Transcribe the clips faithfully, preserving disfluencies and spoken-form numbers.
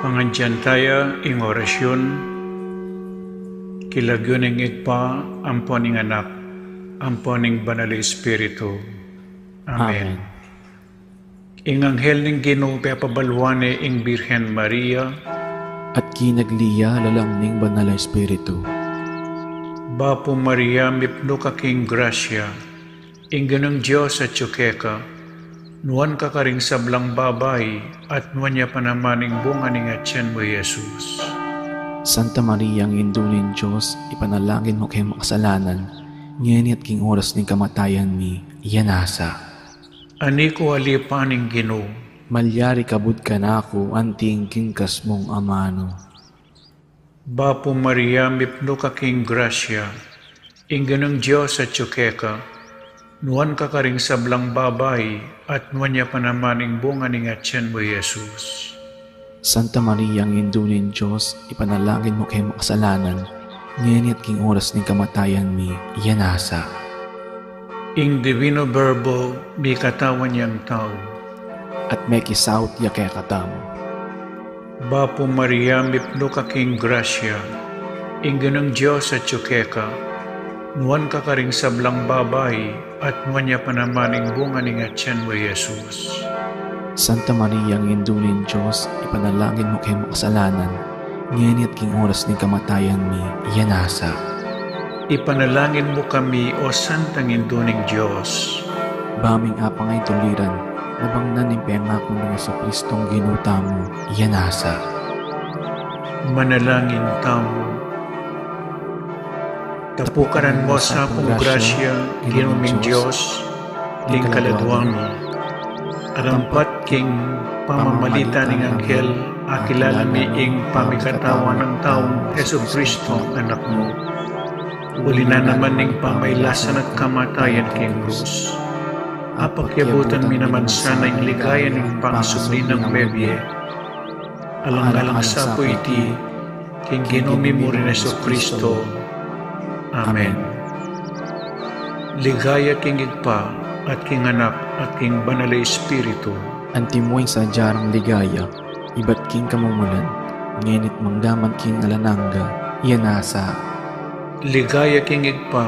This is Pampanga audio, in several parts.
Pangadyan taya ing orasyun, king lagyu ning Ibpa, ampo ning Anak, ampo ning Banal a Espiritu. Amen. Amen. Ing anghel ning Ginu pepabaluan ne ing Birhen Maria. At kinagli ya lalam ning Banal a Espiritu. Bapu Maria, mipnu ka king grasya, ing Ginung Dios atyu keka, nuan ka karing sablang babai, at nuan ya pa naman ing bunga ning atyan mu, Jesus. Santa Maria, Indu ning Dios, ipanalangin mu keng makasalanan, ngeni at king oras ning kamatayan mi. Amen. Ani ku alipan ing Ginu. Malyari kabud kanaku anting king kas mung amanu. Bapu Maria, mipnu ka king grasya, ing Ginung Dios atyu keka, nuan ka karing sablang babai, at nuan ya pa naman ing bunga ning atyan mu, Jesus. Santa Maria, Indu ning Dios, ipanalangin mu keng makasalanan, ngeni at king oras ning kamatayan mi. Amen. Ing Divino Verbo mikatawan yang tau. At mekisaut ya kekatamu. Bapu Maria, mipnu ka king grasya, ing Ginung Dios atyu keka, nuan ka karing sablang babai, at nuan ya pa naman ing bunga ning atyan mu, Jesus. Santa Maria, Indu ning Dios, ipanalangin mu keng makasalanan, ngeni at king oras ning kamatayan mi. Amen. Ipanalangin mu kami, O Santang Indu ning Dios. Ba ming apang ay tuliran, nabangnan ning pengaku nang Jesucristong Ginu tamu. Amen. Manalangin tamu. Tapukaran mu sa pung grasya, Ginu ming Dios, king kaladua mi. Arampat king pamamalit ning anghel, akilala mi ing pamikatawan nang taung Jesucristo, Anak mu. Uli na naman ning pamailasan at kamatayan king krus, apakyabutan mi naman sana ing ligaya ning pangasubli nang mebie. Alang-alang sa pu iti, king Ginu mi mu ring Jesucristo. Amen. Ligaya king Ibpa, at king Anak, at king Banal a Espiritu. Antimo ing sadya rang ligaya, ibat king kamumulan, ngeni't manggaman king alang angga. Amen. Ligaya king Ibpa,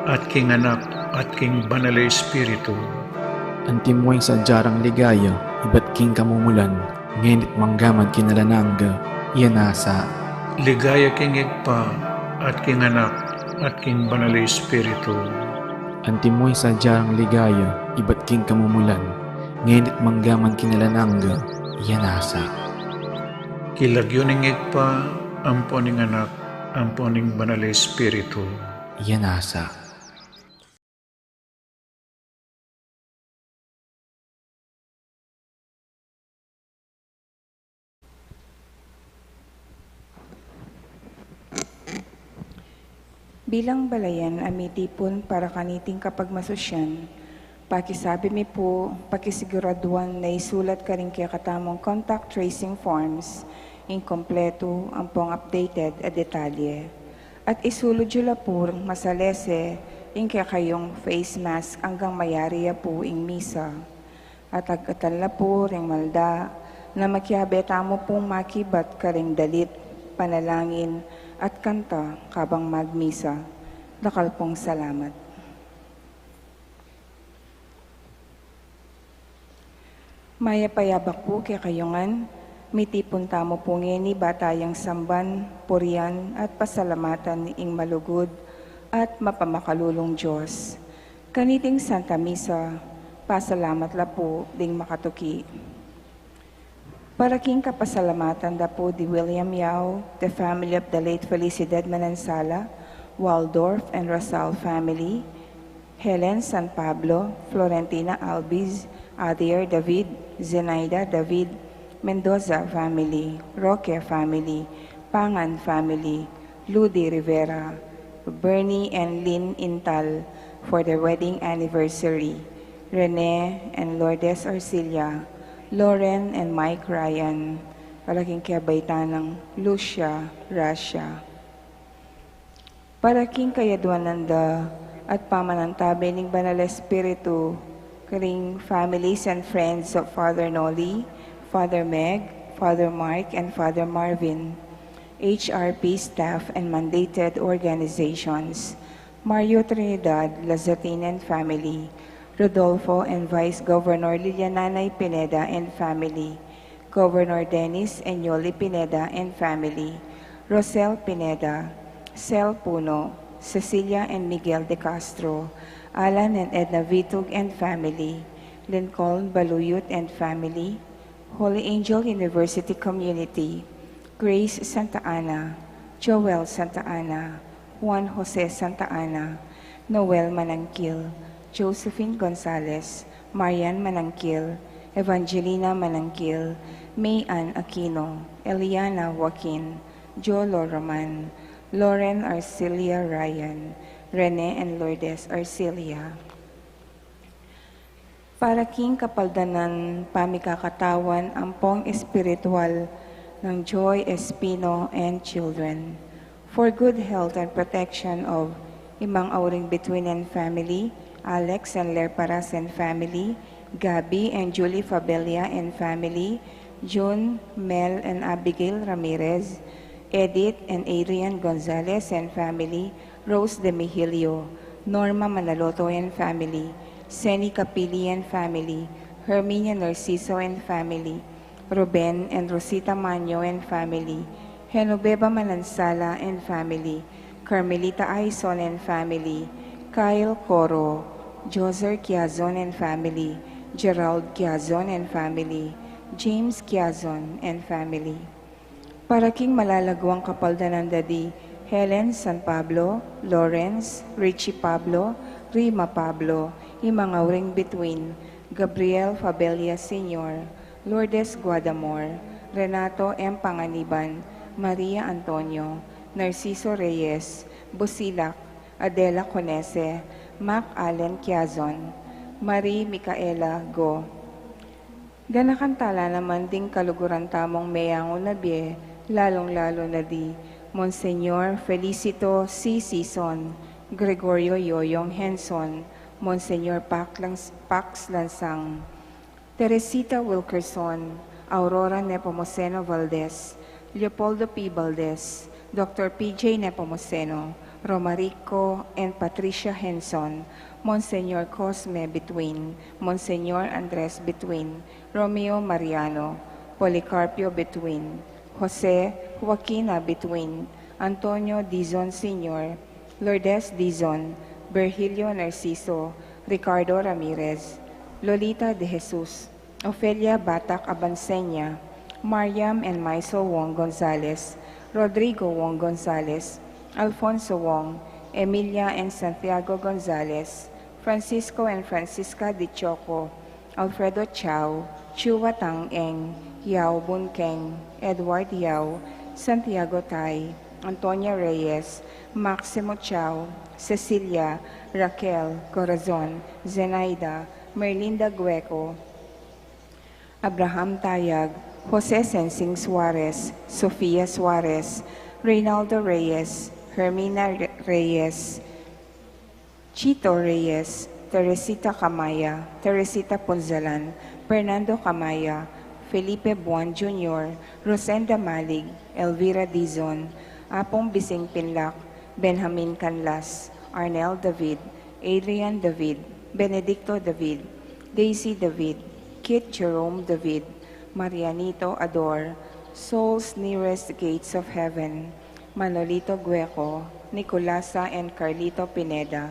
at king Anak, at king Banal a Espiritu. Antimo ing sadya rang ligaya, ibat king kamumulan, ngeni't manggaman king alang angga. Amen. Ligaya king Ibpa, at king Anak, at king Banal a Espiritu. Antimo ing sadya rang ligaya, ibat king kamumulan, ngeni't manggaman king alang angga. Amen. King lagyu ning Ibpa, ampo ning Anak, ampo ning Banal a Espiritu. Amen. Bilang balayan a mitipun para kaniting kapagmasusyan, pakisabi mi pu, pakisiguraduan na isulat karing kekatamung contact tracing forms ing kompletu ampong updated a detalye. At isulud yu la pu masalese ing kekayung face mask anggang mayari ya pu ing misa. At agkatan la pu ring malda na makiabe tamu pung makibat karing dalit, panalangin, at kanta kabang magmisa. Dakal pung salamat. Mayap a yabak pu kekayu ngan, mitipun tamu pu ngeni ba tayang samban, purian, at pasalamatan ing malugud at mapamakalulung Dios. Kaniting Santa Misa, pasalamat la pu ding makatuki. Para king kapasalamatan da pu di William Yao, the family of the late Felicidad Manansala, Waldorf and Rosal family, Helen San Pablo, Florentina Albiz, Adier David, Zenaida David, Mendoza family, Roque family, Pangan family, Ludi Rivera, Bernie and Lynn Intal for their wedding anniversary, Rene and Lourdes Arcilla, Lauren and Mike Ryan, para king kebaitan nang Lucia Gracia. Para king kayaduanan da at pamanantabe ning Banal Espiritu, karing families and friends of Father Noli, Father Meg, Father Mark and Father Marvin, H R P staff and mandated organizations, Mario Trinidad Lazatin and family, Rodolfo and Vice Governor Liliananay Pineda and family, Governor Dennis and Yoli Pineda and family, Rosel Pineda, Sel Puno, Cecilia and Miguel de Castro, Alan and Edna Vitug and family, Lincoln Baluyut and family, Holy Angel University Community, Grace Santa Ana, Joel Santa Ana, Juan Jose Santa Ana, Noel Manangkil, Josephine Gonzalez, Marian Manangkil, Evangelina Manangkil, May Ann Aquino, Eliana Joaquin, Jolo Roman, Lauren Arcilia Ryan, Rene and Lourdes Arcilia. Para king kapaldanan pamikakatawan ampong espiritual nang Joy Espino and children. For good health and protection of Imang Auring Bituin and family, Alex and Lerparas and family, Gabby and Julie Fabella and family, June, Mel and Abigail Ramirez, Edith and Adrian Gonzalez and family, Rose de Mihilio, Norma Manaloto and family, Seni Capili and family, Herminia Narciso and family, Ruben and Rosita Manyo and family, Genoveva Manansala and family, Carmelita Aison and family, Kyle Coro, Joser Quiazon and family, Gerald Quiazon and family, James Quiazon and family. Para king malalaguang kapaldanan da di Helen San Pablo, Lawrence, Richie Pablo, Rima Pablo, Imang Auring Bituin, Gabriel Fabella Senior, Lourdes Guadamor, Renato M. Panganiban, Maria Antonio, Narciso Reyes, Busilak, Adela Conese, Mac Allen Quiazon, Marie Micaela Go. Ganakan tala naman ding kaluguran tamung meyangu na bie, lalung-lalu na di Monseñor Felicito C. Sison, Gregorio Yoyong Henson, Monseñor Pac Langs-, Pax Lansang, Teresita Wilkerson, Aurora Nepomuceno Valdez, Leopoldo P. Valdez, Doctor P J Nepomuceno, Romarico and Patricia Henson, Monseñor Cosme Bituin, Monseñor Andres Bituin, Romeo Mariano, Policarpio Bituin, Jose Joaquina Bituin, Antonio Dizon Senior, Lourdes Dizon, Virgilio Narciso, Ricardo Ramirez, Lolita de Jesus, Ofelia Batak Abanseña, Mariam and Maiso Wong Gonzalez, Rodrigo Wong Gonzalez, Alfonso Wong, Emilia and Santiago Gonzalez, Francisco and Francisca Dichoco, Alfredo Chao, Chua Tang Eng, Yao Bun Keng, Edward Yao, Santiago Tai, Antonia Reyes, Maximo Chao, Cecilia, Raquel, Corazon, Zenaida, Merlinda Gueco, Abraham Tayag, Jose Sensing Suarez, Sofia Suarez, Reynaldo Reyes, Hermina Re-, Reyes, Chito Reyes, Teresita Camaya, Teresita Punzalan, Fernando Camaya, Felipe Buan Junior, Rosenda Malig, Elvira Dizon, Apong Bising Pinlac, Benjamin Canlas, Arnel David, Adrian David, Benedicto David, Daisy David, Kit Jerome David, Marianito Ador, Souls Nearest Gates of Heaven, Manolito Gueco, Nicolasa and Carlito Pineda,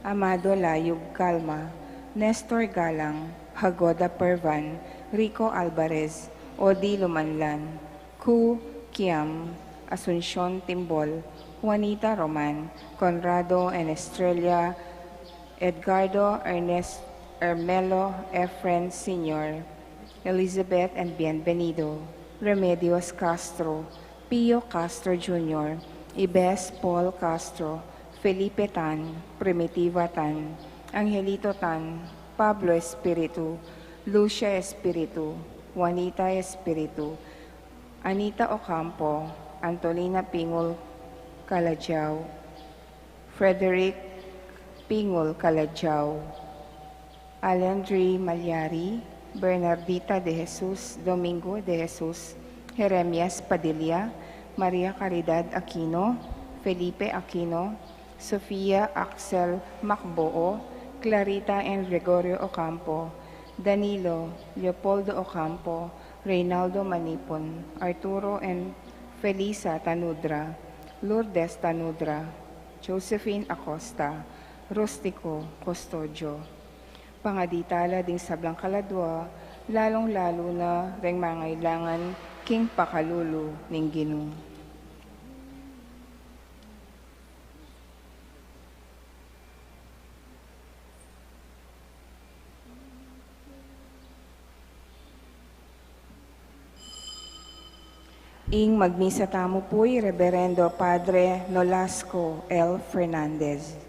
Amado Layug Calma, Nestor Galang, Hagoda Pervan, Rico Alvarez, Odi Lumanlan, Ku Kiam, Asuncion Timbol, Juanita Roman, Conrado and Estrella, Edgardo Ernest Ermelo Efren Senior, Elizabeth and Bienvenido, Remedios Castro, Pio Castro Junior, Ibes Paul Castro, Felipe Tan, Primitiva Tan, Angelito Tan, Pablo Espiritu, Lucia Espiritu, Juanita Espiritu, Anita Ocampo, Antolina Pingul Calajao, Frederick Pingul Calajao, Alendri Malyari, Bernardita de Jesus, Domingo de Jesus, Jeremias Padilla, Maria Caridad Aquino, Felipe Aquino, Sofia Axel Macboo, Clarita and Gregorio Ocampo, Danilo, Leopoldo Ocampo, Reynaldo Manipon, Arturo and Felisa Tanudra, Lourdes Tanudra, Josephine Acosta, Rustico Custodio. Pangadi tala ding sablang kaladua, lalung-lalu na reng mangailangan king pakalulu ning Ginu. Ing magmisa tamu pu i Reberendo Padre Nolasco L. Fernandez.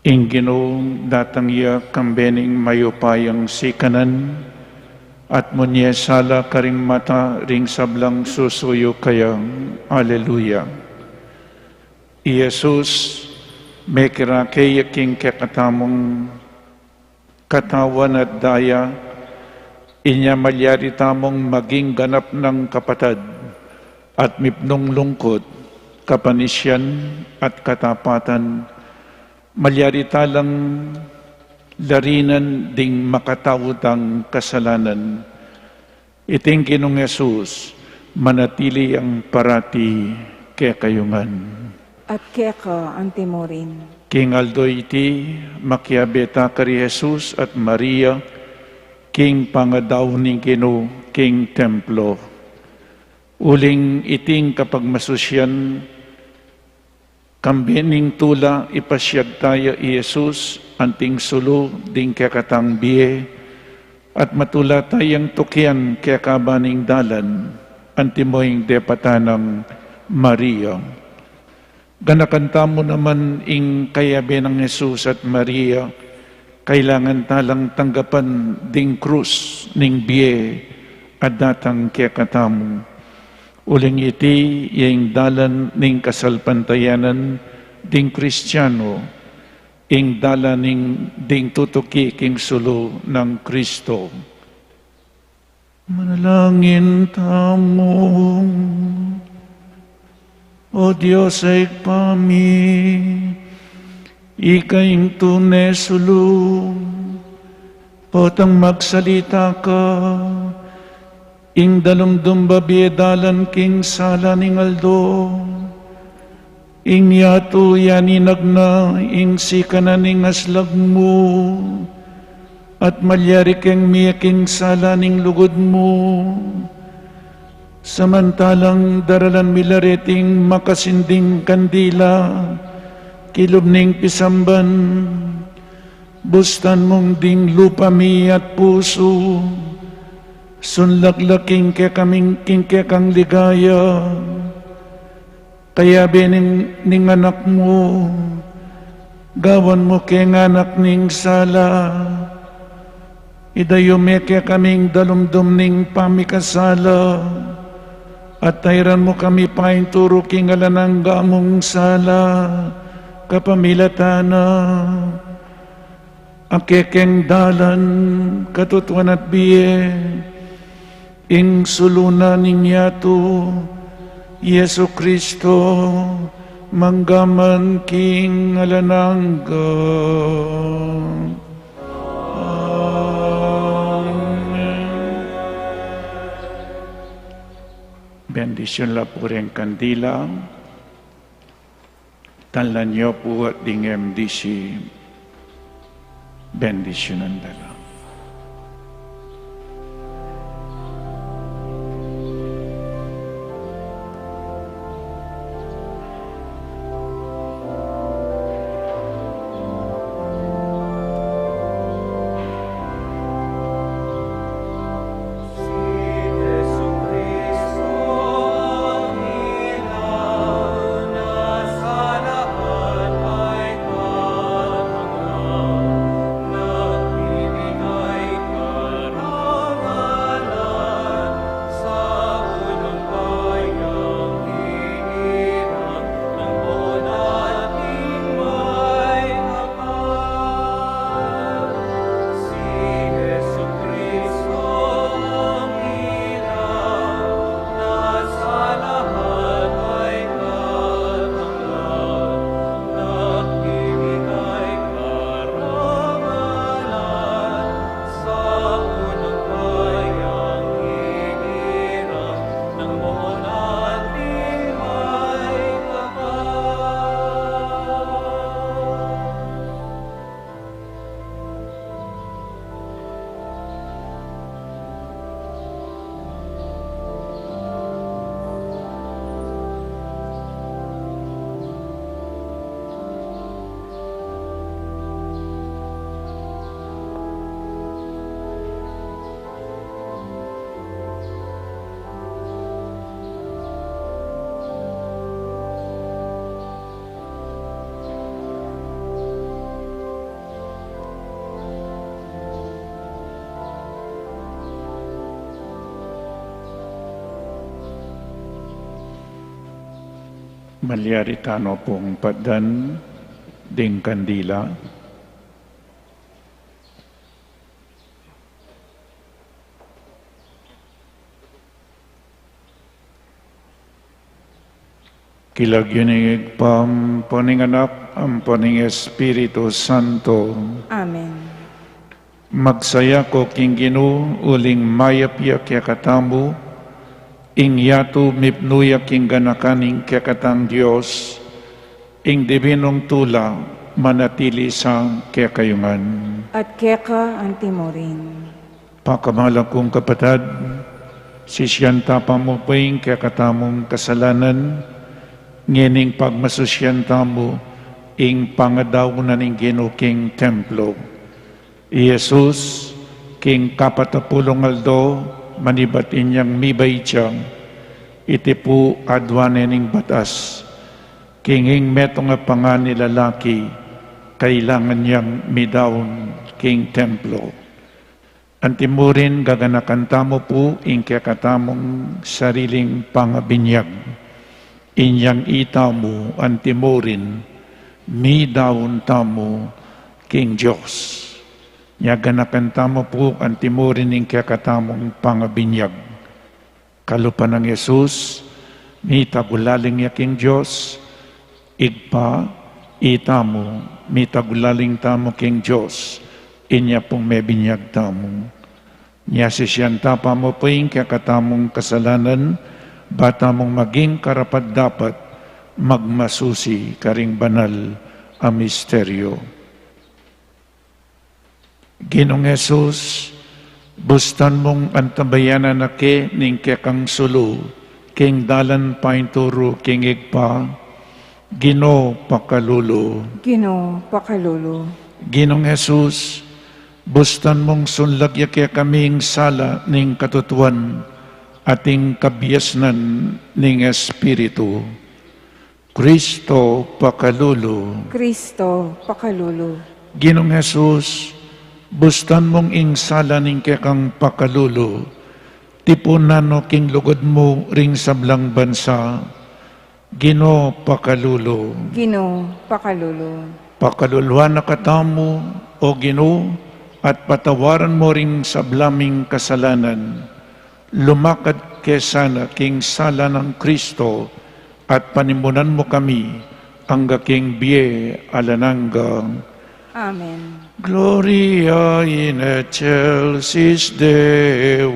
Ing Ginu datang ya kambe ning mayupayang sikanan, at munye sala karing mata ring sablang susuyu kaya. Aleluya. I Jesus, mekirake ya king kekatamung katawan at daya, inya malyari tamung maging ganap nang kapatad at mipnung lungkut, kapanisian at katapatan, malyari talang larinan ding makatau tang kasalanan. Iting Ginung Jesus, manatili yang parati kekayu ngan. At keka antimurin. King aldo iti, makiabe ta kari Jesus at Maria, king pangadaun ning Ginu king templo. Uling iting kapagmasusian, kambe ning tula ipasiag taya i Jesus, anting sulu ding kekatang bie, at matula tayang tukian kekaba ning dalan, antimo ing depatan nang Maria. Ganakan tamu naman ing kayabe nang Jesus at Maria, kailangan talang tanggapan ding krus ning bie a datang kekatamu. Uling iti ya ing dalan ning kasalpantayanan ding Kristiano, ing dalan ning ding tutuki king sulu nang Kristo. Manalangin tamu. O Dios a Ibpa mi, ika ing tune sulu, potang magsalita ka, ing dalumdum babie dalan king sala ning aldo. Ing yatu yaninag na ing sikanan ning aslag mu, at malyari keng mie king sala ning lugud mu. Samantalang daralan mi la reting makasinding kandila kilub ning pisamban, bustan mung ding lupa mi at pusu, sunlak la king kekaming, king kekang ligaya. Kayabe ning, ning anak mu, gawan mu keng anak ning sala. Idayume kekaming dalumdum ning pamikasala, at tairan mu kami painturu king alang angga mung sala, kapamilatan na. Ake keng dalan, katutuan at bie, ing sulu na ning yatu, Jesucristo, manggaman king alang angga. Amen. Bendisyun la pu ring kandila. Tanlan yu pu at ding M D C, bendisyunan da la. Malyari tano pung patdan ding kandila. King lagyu ning Ibpa, ampo ning Anak, ampo ning Espiritu Santo. Amen. Magsaya ko king Ginu, uling mayap ya kekatamu, ing yatu mipnu ya king ganakan ning kekatang Dios, Ing dibinung tula manatili sa kekayu ngan. At keka antimurin. Pakamalan kung kapatad, sisian ta pa mu pu ing kekatamung kasalanan, ngening pagmasusian tamu ing pangadaunan ning Ginu king templo. I Jesus, king kapatapulung aldo, manibat inyang mibait ya, iti pu aduan ne ning batas. King ing metung a pangan ning lalaki, kailangan yang midaun king templo. Antimurin gaganakan tamu pu ing kekatamung sariling pangabinyag. Inyang itamu antimurin, midaun tamu king Dios. Nya ganakan tamu pu antimurin ing kekatamung pangabinyag. Kalupa nang Jesus, mitagulaling ya king Dios, Ibpa, itamu, mitagulaling tamu king Dios, inya pung mebinyag tamu. Nya sisian ta pa mu pu ing kekatamung kasalanan, ba tamung maging karapat-dapat magmasusi karing banal a misteryo. Ginung Jesus, bustan mung antabayanan na ke ning kekang sulu, king dalan painturu king Ibpa, Ginu pakalulu. Ginu pakalulu. Ginung Jesus, bustan mung sunlag ya kekami ing sala ning katutuan, at ing kabiasnan ning Espiritu. Kristo pakalulu. Kristo pakalulu. Ginung Jesus, bustan mung ing sala ning kekang pakalulu, tipunan no king lugud mu ring sablang bansa, Ginu pakalulu. Ginu pakalulu. Pakaluluan na katamu, O Ginu, at patawaran mu ring sabla ming kasalanan. Lumakad ke sana king sala nang Kristo, at panimunan mu kami angga king bie alang angga. Amen. Gloria in excelsis Deo.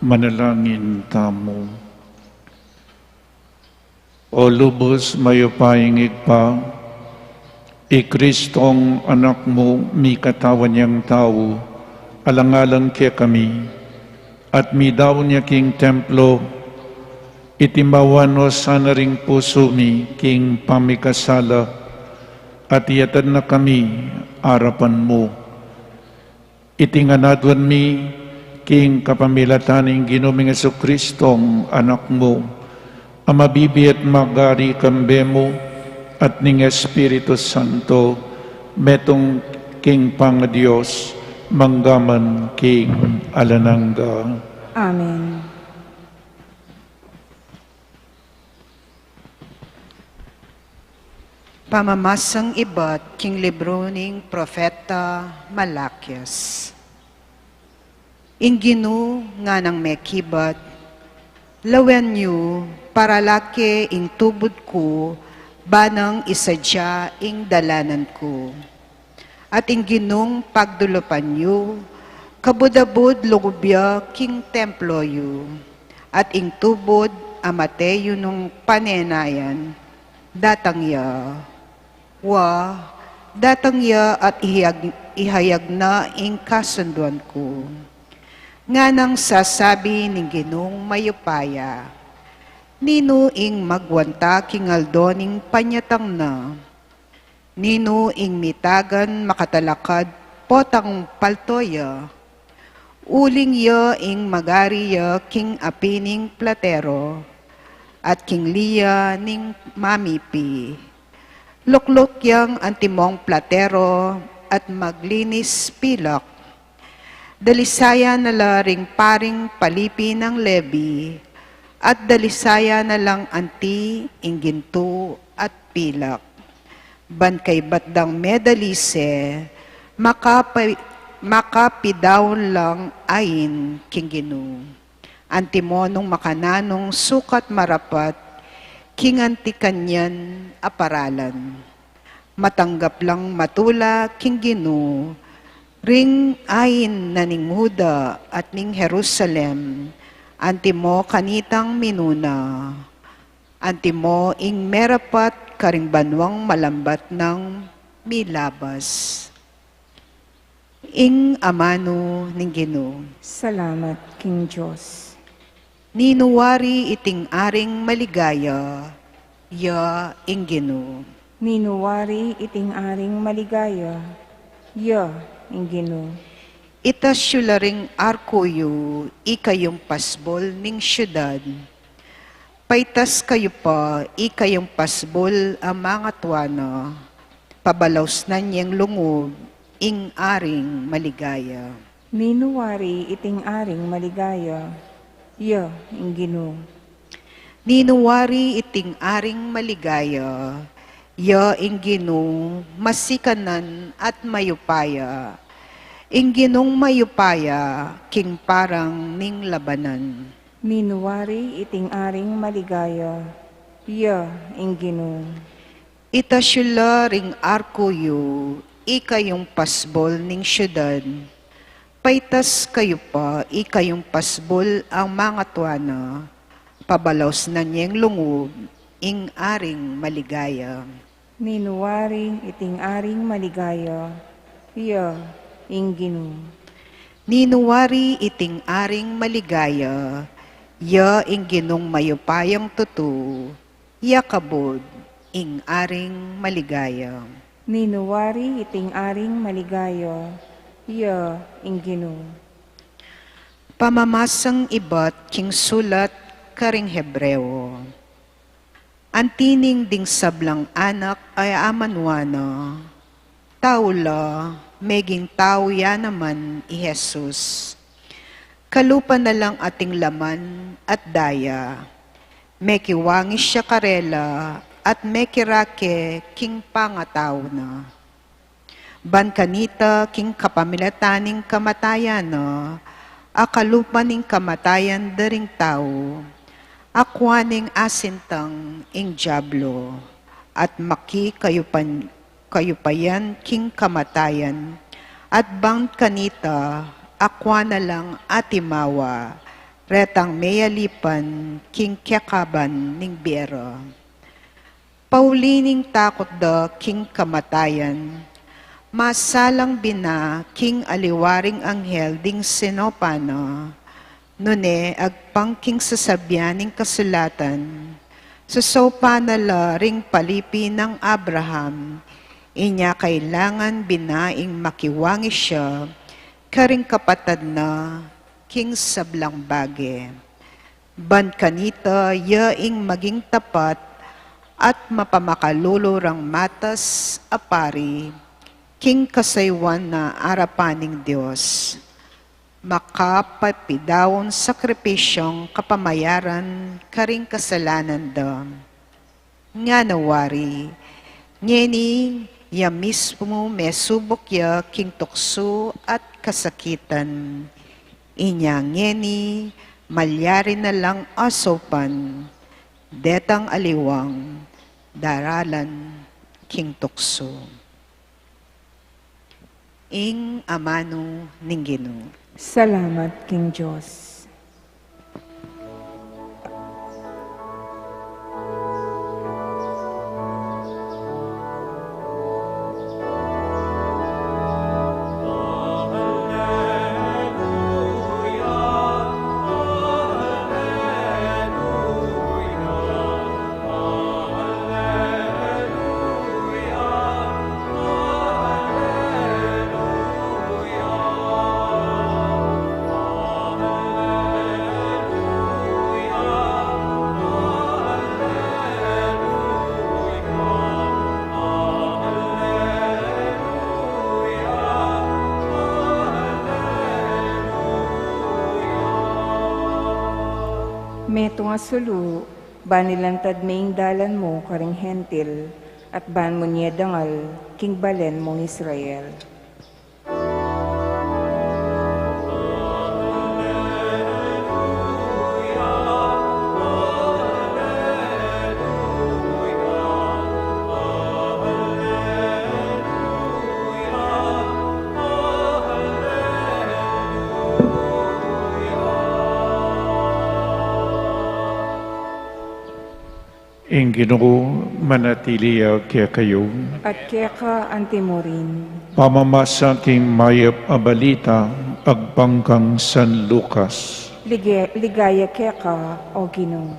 Manalangin tamu. O lubus mayupayang Ibpa, i Kristong Anak mu, mikatawan yang tau, alang-alang kekami, at midaun ya king templo, itimawa no sana ring pusu mi king pamikasala, at iyatad na kami arapan mu. Iti ngan aduan mi king kapamilatan ning Ginu ming Jesucristong Anak mu, a mabibie at magari kambe mu at ning Espiritu Santo, metung king pangaDios, mangga man king alang angga. Amen. Pamamasang ibat king libru ning Propeta Malakias. Ing Ginu nganang mekibat, lawen yu, parala ke ing tubud ku, ba nang isadia ing dalanan ku. At ing Ginung pagdulupan yu, kabud-abud lugub ya king templo yu. At ing tubud a mate yu nung panenayan, datang ya. Wa, datang ya at ihayag, ihayag na ing kasunduan ku. Nganang sasabi ning Ginung mayupaya, ninu ing magwanta king aldo ning panyatang na? Ninu ing mitagan makatalakad potang palto ya? Uling ya ing magari ya king api ning platero, at king liya ning mamipi. Lukluk yang antimong platero at maglinis pilak. Dalisayan na la ring paring palipi nang Lebi, at dalisayan na lang anti ing gintu at pilak. Ban kaybat dang medalise, makapa-, makapidaun lang ain king Ginu. Antimo nung makananung sukat marapat, king anti kanyan a paralan. Matanggap lang matula king Ginu, ring ain na ning Juda at ning Jerusalem, antimo kanitang minuna. Antimo ing merapat karing banuang malambat nang milabas. Ing amanu ning Ginu. Salamat king Dios. Ninu wari iting aring maligaya, ya ing Ginu. Ninu wari iting aring maligaya, ya ing Ginu. Itas yu la ring arku yu, ikayung pasbul ning siudad. Paitas kayu pa, ikayung pasbul a mangatua na, pabalausnan yeng lungub ing aring maligaya. Ninu wari iting aring maligaya, ya ing Ginu. Ninu wari iting aring maligaya, ya ing Ginu, masikanan at mayupaya. Ing Ginung mayupaya, king parang ning labanan. Ninu wari iting aring maligaya, ya ing Ginu. Itas yu la ring arku yu, ikayung pasbul ning siudad. Paitas kayu pa, ikayung pasbul a mangatua na, pabalausnan yeng lungub ing aring maligaya. Ninu wari iting aring maligaya, ya ing Ginu. Ninu wari iting aring maligaya, ya ing Ginung mayupayang tutu, ya kabud ing aring maligaya. Ninu wari iting aring maligaya, ya ing Ginu. Pamamasang ibat king sulat karing Hebreo. Anti ning ding sablang anak a amanua na, tau la, meging tau ya naman i Jesus. Kalupa na lang ating laman at daya, mekiwangis ya karela at mekirake king pangatau na. Ban kanita king kapamilatan ning kamatayan na, a kalupa ning kamatayan da ring tau, akua neng asintang ing diablo, at maki kayu pan-, kayu pa yan king kamatayan, at ban kanita, akua na lang atimawa retang meyalipan king kekaban ning bie ra. Pauli ning takut da king kamatayan, masalang bina king aliwa ring anghel ding sinaupan na, nune agpang king sasabian ning kasulatan, sasaupan na la ring palipi nang Abraham, inya kailangan bina ing makiwangis ya karing kapatad na king sablang bage. Ban kanita ya ing maging tapat at mapamakalulu rang matas a pari, king kasayuan na arapan ning Dios, makapapidaun sakripisyung kapamayaran karing kasalanan da. Ngana wari, ngeni ya mismu mesubuk ya king tuksu at kasakitan. Inya ngeni malyari na lang asaupan detang aliwang daralan king tuksu. Ing amanu ning Ginu. Salamat king Dios. Metung a sulu, ban ilantad me ing dalan mu karing Hentil, at ban mu ne dangal king balen mung Israel. Ing Ginu manatili ya kekayu. At keka anti mu rin. Pamamasa king mayap a balita agpang kang San Lucas. Lige-, ligaya keka, O Ginu.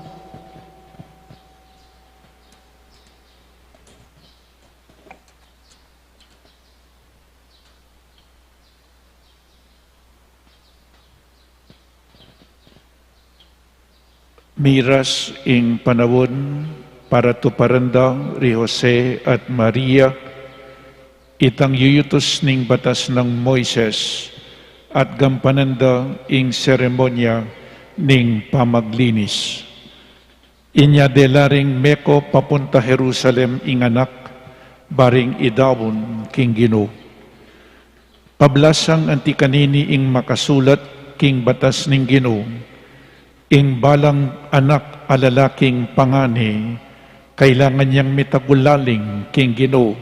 Miras ing panaun para tuparan da ri Jose at Maria itang yuyutus ning batas nang Moises at gampanan da ing seremonya ning pamaglinis. Inya dela ring meko papunta Jerusalem ing anak, baring idaun king Ginu. Pablasang anti kanini ing makasulat king batas ning Ginu, ing balang anak a lalaking pangani, kailangan yang mitagulaling king Ginu.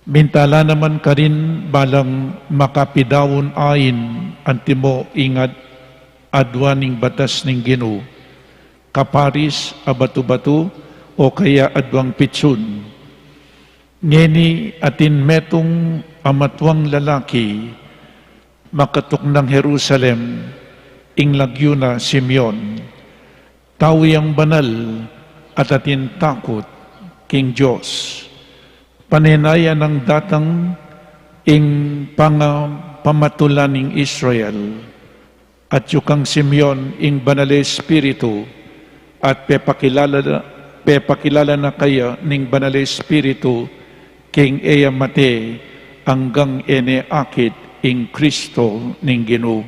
Minta la naman karin balang makapidaun ain antimo ing ad-, aduan ning batas ning Ginu, kaparis a batu-batu o kaya aduang pitsun. Ngeni atin metung a matuang lalaki makatuknang Jerusalem, ing lagyu na Simeon. Tau yang banal at atin takut king Dios. Panenayan nang datang ing pangapamatulan ning Israel, at yu kang Simeon ing Banal a Espiritu, at pepakilala, pepakilala na kaya ning Banal a Espiritu king e ya mate anggang e ne akit ing Kristo ning Ginu.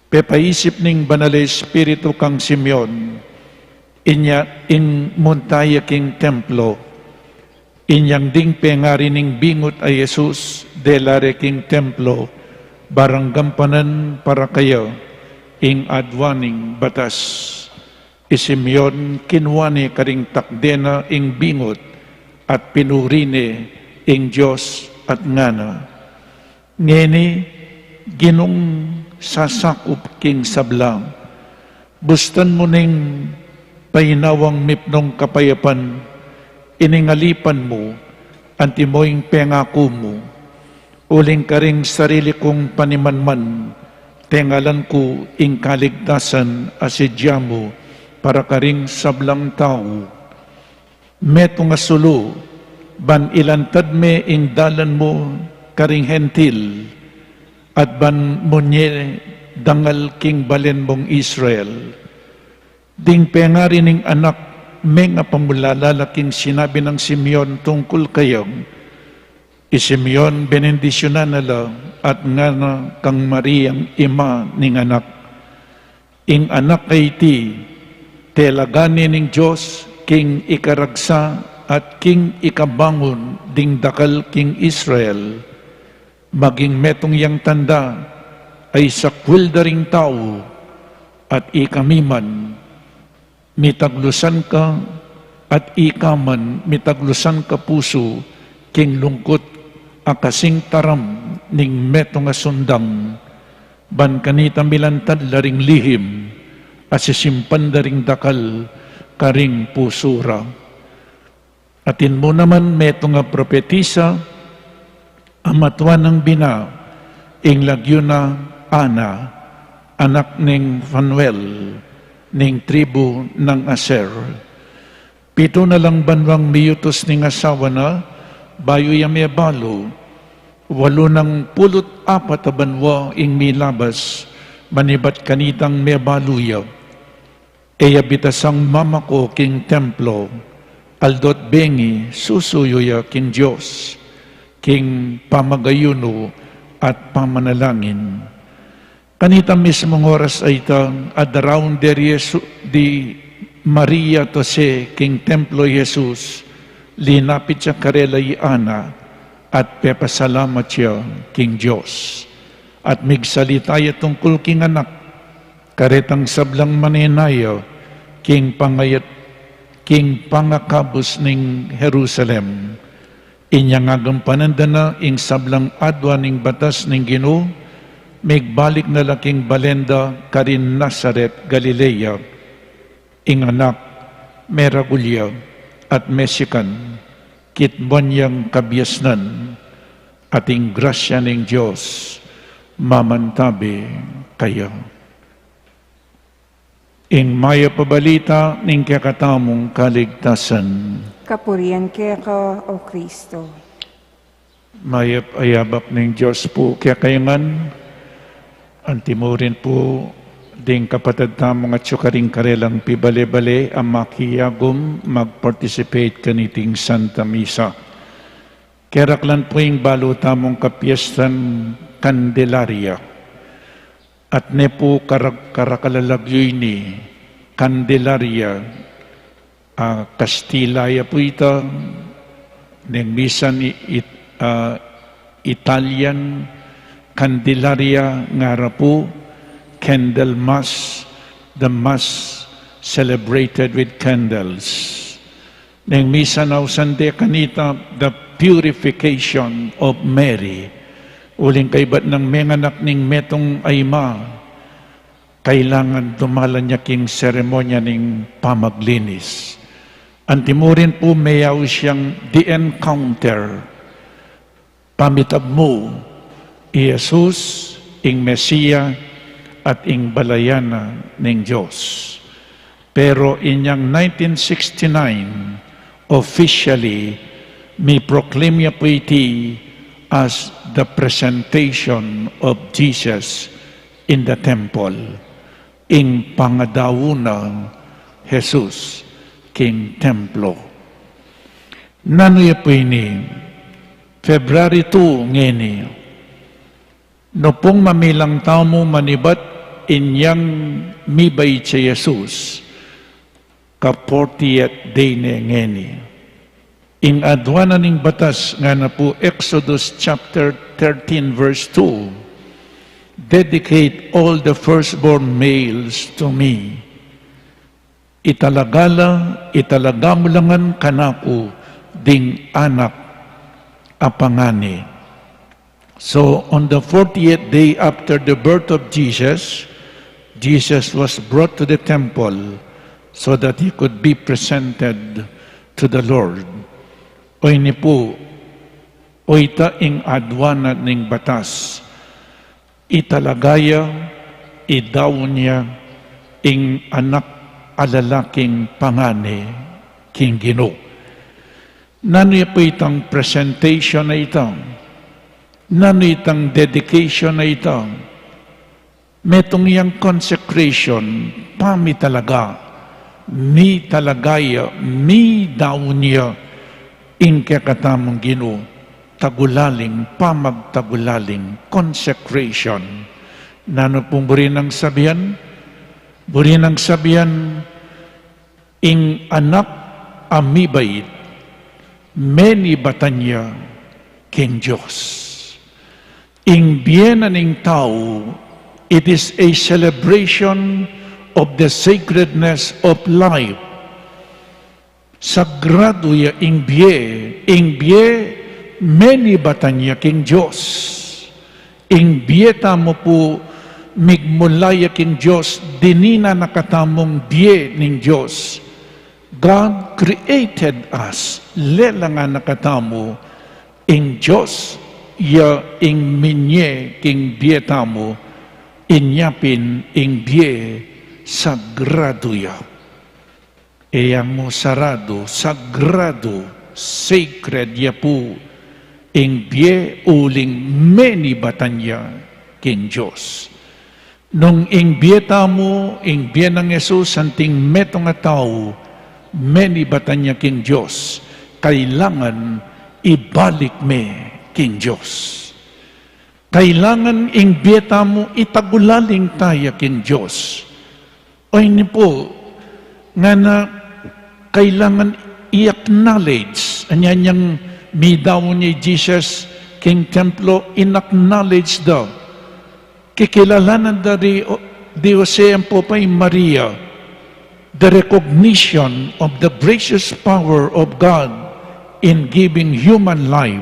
Pepaisip ning Banal a Espiritu kang Simeon, inya ing munta ya king templo, inyang ding pengari ning bingut a Jesus, dela re king templo, barang gampanan para kaya ing aduan ning batas. I Simeon kinua ne karing takde na ing bingut at pinuri ne ing Dios at ngana, Ngeni, Ginung sasakup king sabla. Bustan mu ning painawang mipnung kapayapan, ining alipan mu, antimo ing pengaku mu. Uling karing sarili kung panimanman, tengalan ku ing kaligtasan a sidya mu para karing sablang tau. Metung a sulu, ban ilantad me ing dalan mu karing Hentil, at ban munye dangal king balen mung Israel. Ding pengari ning anak, menga pamulala la king sinabi nang Simeon tungkul kaya, i Simeon benendisyunan na la at ngana kang Mariang ima ning anak. Ing anak a iti, telagan ne ning Dios king ikaragsa at king ikabangun ding dakal king Israel. Maging metung yang tanda a isakwil da ring tau, at ikami man mitaglusan ka, at ika man mitaglusan ka pusu king lungkut a kasing taram ning metung a sundang, ban kanita milantad la ring lihim a sisimpan da ring dakal karing pusu ra. Atin mu naman metung a propetisa a matua nang bina, ing lagyu na Ana, anak ning Fanuel, ning tribu nang Aser. Pitu na lang banwang miyutus ning asawa na, bayu ya mebalu. Walu nang pulu't apat a banwa ing milabas, manibat kanitang mebalu ya. E ya bitasang mamako king templo, aldo't bengi susuyu ya king Dios, king pamagayunu at pamanalangin. Kanita mismung oras a ita, adaraun de ri Jesu-, di Maria at Jose king templo i Jesus, linapit ya karela i Ana, at pepasalamat ya king Dios. At migsalita ya tungkul king anak, karetang sablang manenaya, king pangayat, king pangakabus ning Jerusalem. Inyang agampanan da na ing sablang adwa ning batas ning Ginu, migbalik na la king balen da karin Nazaret, Galilea. Ing anak, meragul ya, at mesikan, kitmuan yang kabiasnan, at ing grasya ning Dios, mamantabe kaya. Ing mayap a balita ning kekatamung kaligtasan. Kapurian keka, O Kristo. Mayap a yabak ning Dios pu kekayu ngan. Antimurin pu ding kapatad tamung atyu karing karelang pibale-bale a makiyagum mag-participate kaniting Santa Misa. Keraklan pu ing balu tamung kapiestan Candelaria. At ne pu karak-, karakal a lagyu ini, Candelaria, ah, Kastila ya pu ita, neng misan i-, it-, ah, Italian, Candelaria ngara pu, Candlemas, the Mass celebrated with candles. Neng misan ausan de kanita, the purification of Mary. Uling kaybat nang menganak ning metung a ima, kailangan dumalan ya king seremonya ning pamaglinis. Antimurin pu meyaus yang the encounter. Pamitab mu, i Jesus, ing Mesia, at ing balayan na ning Dios. Pero inyang nineteen sixty-nine, officially, mi-proclaim ya pu iti as the presentation of Jesus in the temple. Ing pangadaun nang Jesus king templo. Nanu ya pu ini, February two ngeni, nupung mamilang tamu manibat inyang mibait ya Jesus, ka fortieth day ne ngeni. Ing adwa na ning batas ngana pu Exodus chapter thirteen verse two, "Dedicate all the firstborn males to me." Italaga la, italaga mu la ngan kanaku ding anak a pangani. So, on the fortieth day after the birth of Jesus, Jesus was brought to the temple so that he could be presented to the Lord. O ini pu, o ita ing aduan na ning batas. Italaga ya, idaun ya, ing anak a lalaking pangani king Ginu. Nanu ya pu itang presentation a ita? Nanu itang dedication a ita? Metung yang consecration, pamitalaga, mitalaga ya, midaun ya, ing kekatamung Ginu, tagulaling, pamagtagulaling, consecration. Nanu pung buri nang sabian? Buri nang sabian, ing anak a mibait, menibatan ya king Dios. Ing bie na ning tau, it is a celebration of the sacredness of life. Sagrado ya ing bie, ing bie menibatan ya king Dios. Ing bie tamu pu migmula ya king Dios, dininan na katamung bie ning Dios. God created us, lelangan na katamu, ing Dios ya ing minye king bie tamu, inya pin ing bie sagrado ya. E ya mu sarado, sagrado, sacred ya pu ing bie uling menibatan ya king Dios. Nung ing bie tamu, ing bie nang Jesus, anting metung a tau, menibatan ya king Dios, kailangan ibalik me king Dios. Kailangan ing bie tamu itagulaling taya king Dios. O ini pu, ngana kailangan i-acknowledge. Anya nyang midaun ya i Jesus king templo, in-acknowledge da. Kikilalanan da di, di Jose ampo pa i Maria, the recognition of the gracious power of God in giving human life,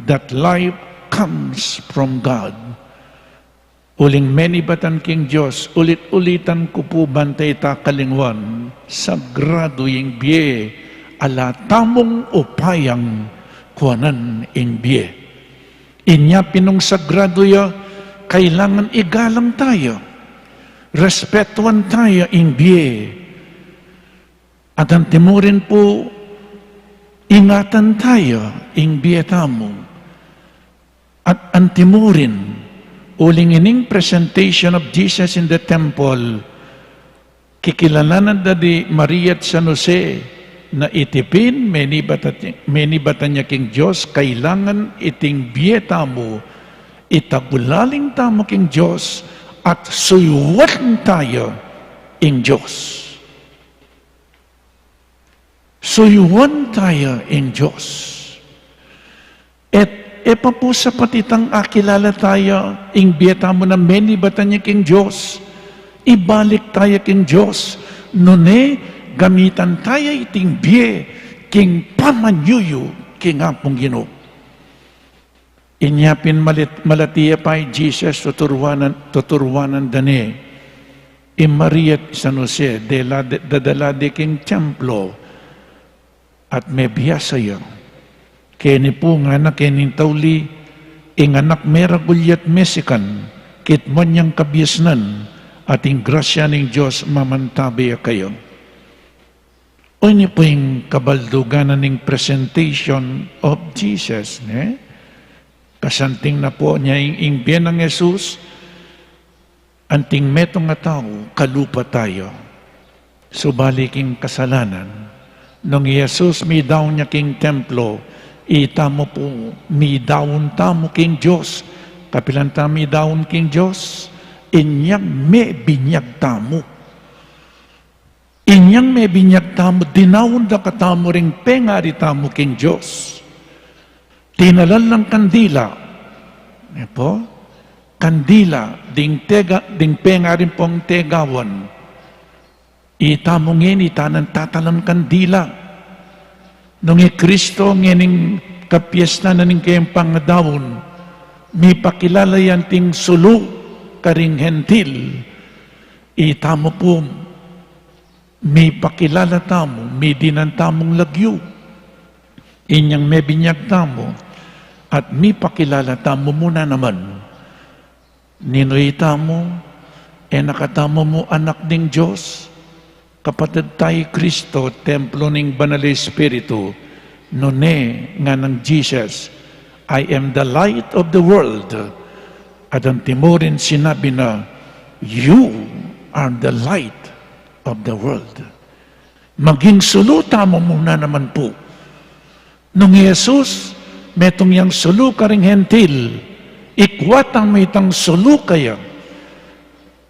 that life comes from God. Uling menibatan king Dios, ulit-ulitan ku pu ban taya kalingwan, sagrado ing bie, ala tamung upayang kuanan ing bie. Inya pin nung sagrado ya, kailangan igalang taya, respetuan taya ing bie. At antimurin pu, ingatan taya ing bie tamu. At antimurin, uling ining presentation of Jesus in the temple, kikilalanan da di Maria at San Jose na iti pin, menibatan, menibatan ya king Dios, kailangan iting bie tamu, itagulaling tamu king Dios, at suyuan taya ing Dios. Suyuan taya ing Dios. Et e pa pu sapat itang akilala taya ing bie tamu na menibatan ya king Dios, ibalik taya king Dios, nune gamitan taya iting bie king pamanyuyu king Apung Ginu. Inya pin malit-, malati ya pa i Jesus, tuturuanan, tuturuanan da ne i Maria at San Jose, dela de, dadala de king templo, at mebiasa ya. Keni pu ngana, keni tauli, ing anak meragul ya't mesikan, kitmuan yang kabiasnan, at ing grasya ning Dios mamantabe ya kaya. O ini pu ing kabaldugan na ning presentation of Jesus, ne? Kasanting na pu nya ing, ing bie nang Jesus, anting metung a tau, kalupa taya. Subali king kasalanan, nung i Jesus midaun ya king templo, itamu pu midaun tamu king Dios. Kapilan tamu midaun king Dios? Inyang mebinyag tamu. Inyang mebinyag tamu, dinaun da katamu ring pengari tamu king Dios. Tinalan lang kandila. E pu? Kandila, ding tega, ding pengari pung tegawan. Itamu ngeni, ita nang tatalan kandila. Nung i Kristo ngening kapiestan na ning kayang pangadaun, Mipakilala yang ting sulu karing Hentil. Itamu pu, mipakilala tamu, midinan tamung lagyu inyang mebinyag tamu, at mipakilala tamu mu na naman. Ninu itamu? E na katamu mu anak ning Dios, kapatad tamu i Kristo, templo ning Banal a Espiritu. Nune, nganang Jesus, "I am the light of the world." At antimurin sinabi na, "You are the light of the world." Maging sulu tamu mu na naman pu. Nung i Jesus, metung yang sulu karing Hentil, ikwa tamu itang sulu kaya.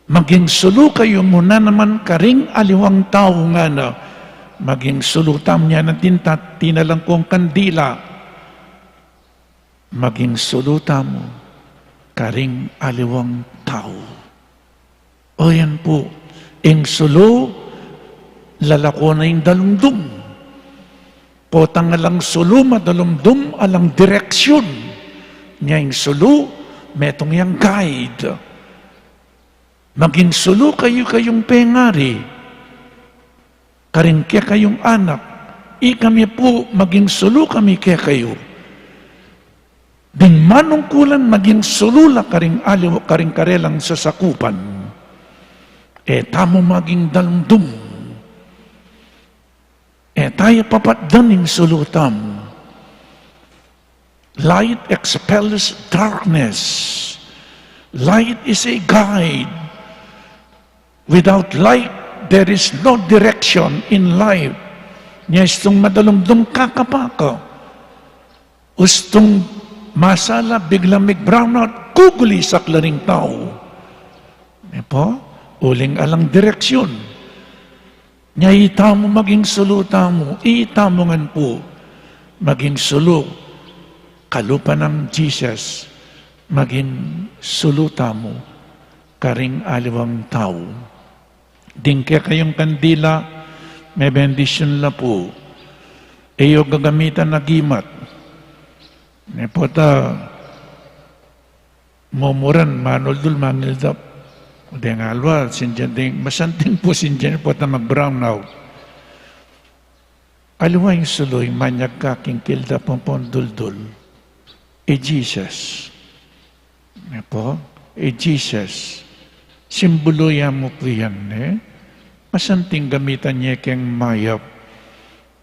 Maging sulu kayu mu na naman karing aliwang tau, ngana. Maging sulu tamu, nya na tinta, tinalang kung kandila. Maging sulu tamu karing aliwang tau. O yan pu, ing sulu, lalako na ing dalumdum. Potang alang sulu madalumdum, alang direksyun. Nya ing sulu, metung yang guide. Maging sulu kayu kayung pengari, karing kekayung anak. Ikami pu, maging sulu kami kekayu. Ding manungkulan, maging sulu la karing aliwa, karing karelang sasakupan. E tamu maging dalumdum. E taya papatdan ing sulu tamu. Light expels darkness. Light is a guide. Without light, there is no direction in life. Nya istung madalumdum, kakapa ka. Ustung masala, biglang mig-brownout, gugulisak la ring tau. E pu? Uling alang direksyun. Nya itamu maging sulu tamu, itamu ngan pu maging sulu. Kalupa nang Jesus, maging sulu tamu karing aliwang tau. Ding kekayung kandila, mebendisyun la pu. E yu gagamitan agimat. Ne pu ta mumuran, manuldul, mangildap. Deng aliwa, sindian ding, masanting pu sindian pu ta mag-brownout. Aliwa ing sulu, ing manyag ka king kildap ampong duldul. I Jesus. Ne pu? I Jesus. Simbulu ya mu pu yan, ne? Masanting gamitan ye keng mayap.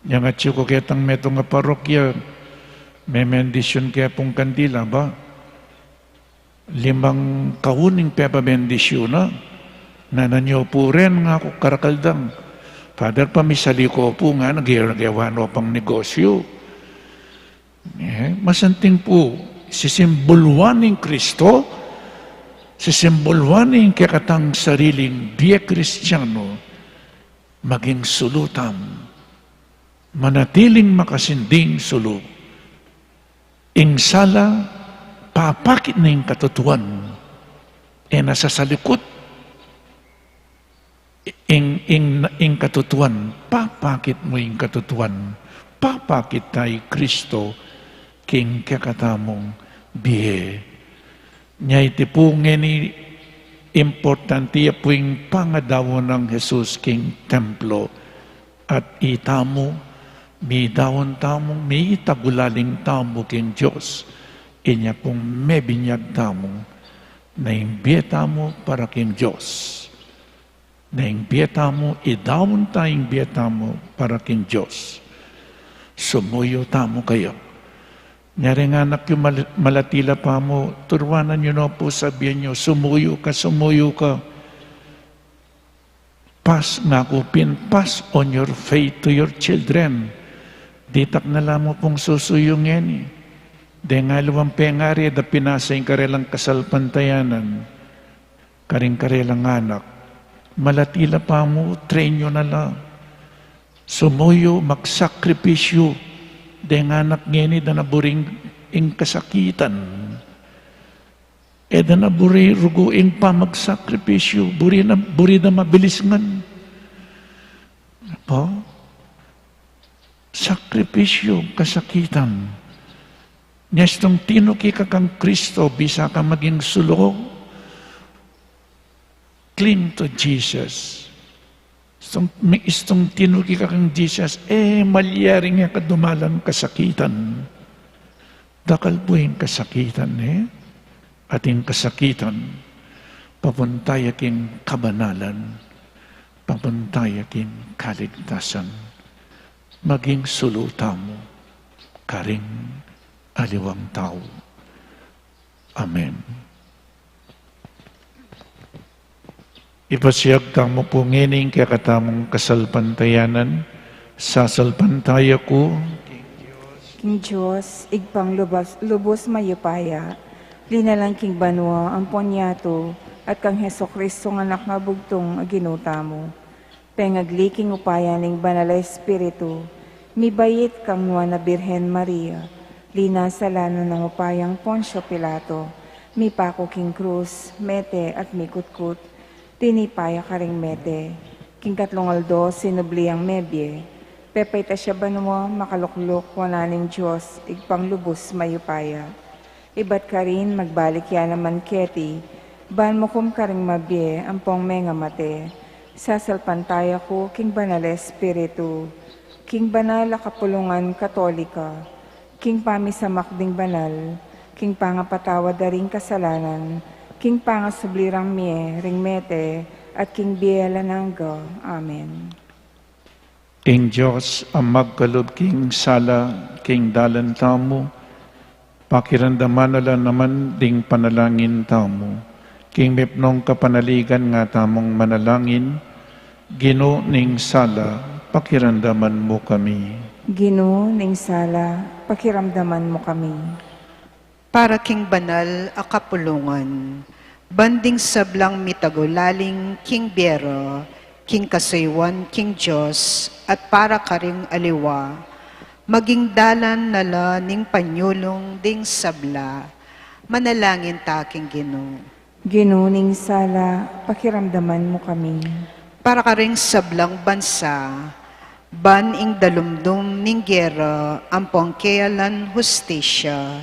Yang atyu ku ketang metung a parokya, memendisyun ke pung kandila ba? Limang kaun ing pepabendisyunan. Nanu pu ren, ngaku, karakal dang, "Father, pamisali ko pu," ngana, "ge-, gewa no pang negosyu." E, masanting pu, sisimbuluan ing Kristo, sisimbuluan ing kekatang sariling bie Kristiano, maging sulu tamu. Manatiling makasinding sulu. Ing sala, papakit na ing katutuan. E na sasalikut. Ing, ing, ing katutuan, papakit mu ing katutuan. Papakit ta i Kristo king kekatamung bie. Nya iti pu ngeni, importante ya pu ing pangadaun nang Jesus king templo. At itamu, midaun tamu, mitagulaling tamu king Dios. Inya pung mebinyag tamu na ing bie tamu para king Dios. Na ing bie tamu, idaun ta ing bie tamu para king Dios. Sumuyu tamu kaya. Nya reng anak yu mal-, malati la pa mu, turuanan yu no pu, sabian yu, "Sumuyu ka, sumuyu ka." Pass, ngaku pin, pass on your faith to your children. Ditak na la mu pung susuyu ngeni. Deng aliwang pengari, e da pinasa ing karelang kasalpantayanan karing karelang anak. Malati la pa mu, train yu na la. Sumuyu, magsakripisyu. Deng anak ngeni, e da na buri ing kasakitan. E da na buri rugu ing pamagsakripisyu, buri na, buri da mabilis ngan. Pu? Sakripisyu, kasakitan. Nya istung tinuki ka kang Kristo, bisa ka maging sulu, cling to Jesus. Istung, istung tinuki ka kang Jesus, e malyaring e ka dumalan kasakitan. Dakal pu ing kasakitan, e. Ating kasakitan, papunta ya king kabanalan, papunta ya king kaligtasan. Maging sulu tamu karing aliwang tau. Amen. Ipasiag tamu pu ngeni ing kekatamung kasalpantayanan. Sasalpantaya ku king Dios, Ibpang lubus, lubus mayupaya, linalang king banua ampon yatu, at kang Jesucristo a Anak a bugtung a Ginu tamu. Pengagli king upaya ning Banal a Espiritu, mibait kang Nuan a Birhen Maria, linasalanan nang upayang Poncio Pilato, mipaku king krus, mete at mikutkut, tinipa ya karing mete, king katlung aldo sinubli yang mebie, pepaitas ya banua, makalukluk wanan ning Dios, Ibpang lubus mayupaya. Ibat karin magbalik ya naman keti, ban mukum karing mabie ampong mengamate. Sasalpantaya ku king Banal a Espiritu, king banal a kapulungan Katolika, king pamisamak ding banal, king pangapatawad da ring kasalanan, king pangasubli rang mie ring mete, at king bie alang angga. Amen. Ing Dios a magkalub king sala king dalan tamu, pakiramdaman na la naman ding panalangin tamu. King mipnung kapanaligan nga tamung manalangin, Ginu ning sala, pakiramdaman mu kami. Ginu ning sala, pakiramdaman mu kami. Para king banal a kapulungan, ban ding sablang mitagulaling king bie ra, king kasuyuan king Dios, at para karing aliwa, maging dalan na la ning panyulung ding sabla, manalangin ta king Ginu. Ginu ning sala, pakiramdaman mu kami. Para karing sablang bansa, ban ing dalumdum ning gera ampong kealan hustisya,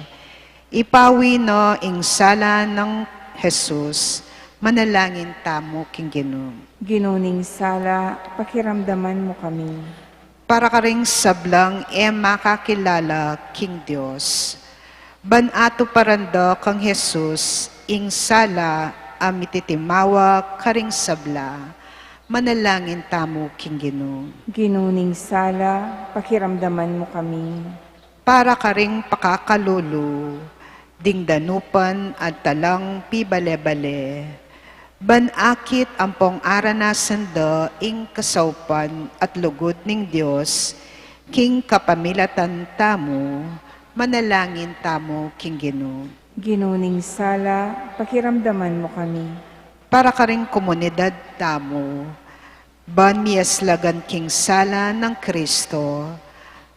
ipawi na ing sala nang Jesus, manalangin tamu king Ginu. Ginu ning sala, pakiramdaman mu kami. Para karing sablang e makakilala king Dios, ban atuparan da kang Jesus ing sala a mititimawa karing sabla, manalangin tamu king Ginu. Ginu ning sala, pakiramdaman mu kami. Para karing pakakalulu ding danupan at talang pibale-bale, ban akit ampong aranasan da ing kasaupan at lugud ning Dios, king kapamilatan tamu, manalangin tamu king Ginu. Ginu ning sala, pakiramdaman mu kami. Para karing komunidad tamu, ban miyaslagan king sala nang Kristo,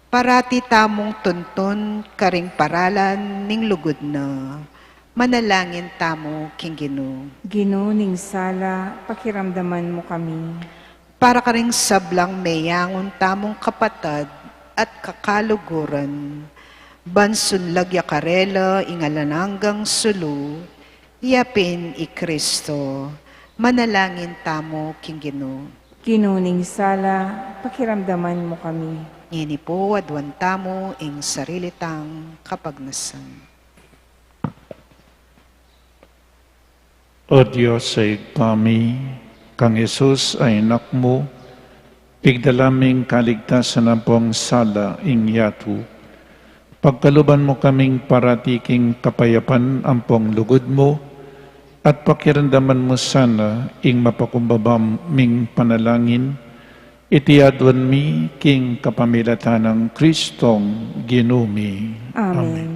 parati tamung tuntun karing paralan ning lugud na, manalangin tamu king Ginu. Ginu ning sala, pakiramdaman mu kami. Para karing sablang meyangun tamung kapatad at kakaluguran, ban sunlag ya karela ing alang anggang sulu, ya pin i Kristo, manalangin tamu king Ginu. Ginu ning sala, pakiramdaman mu kami. Ngeni pu, aduan tamu ing sarili tang kapagnasan. O Dios a Ibpa mi, kang Jesus a Anak mu, pigdala ming kaligtasan ampong sala ing yatu. Pagkaluban mu kaming parati king kapayapan ampong lugud mu, at pakiramdaman mu sana ing mapakumbaba ming panalangin, iti aduan mi king kapamilatan nang Kristong Ginu mi. Amen. Amen.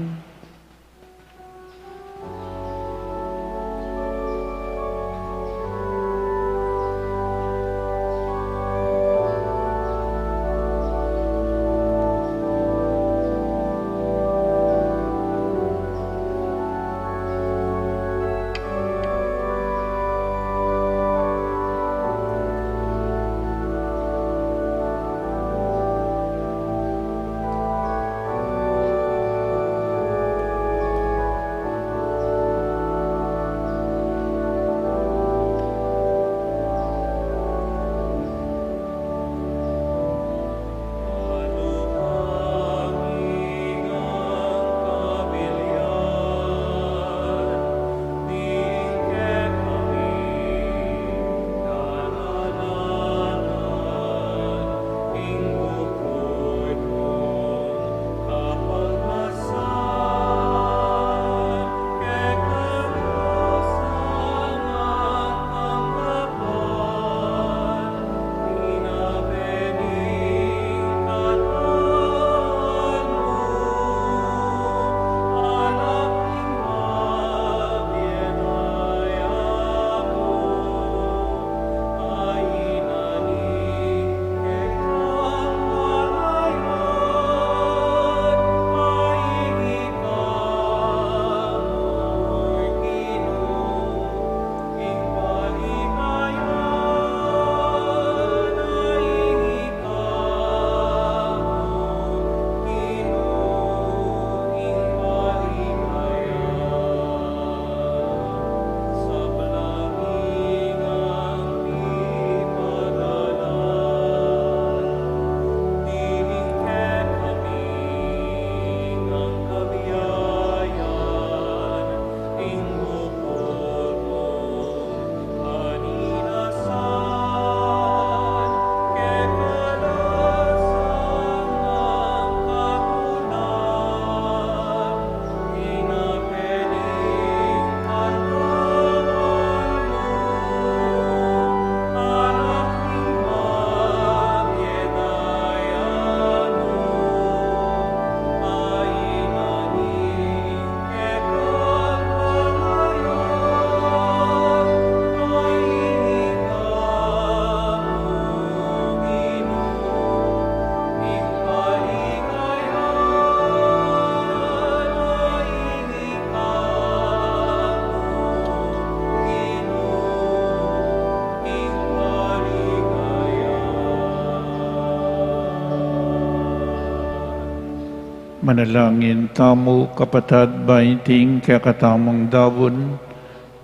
Manalangin tamu, kapatad, ba iting kekatamung daun,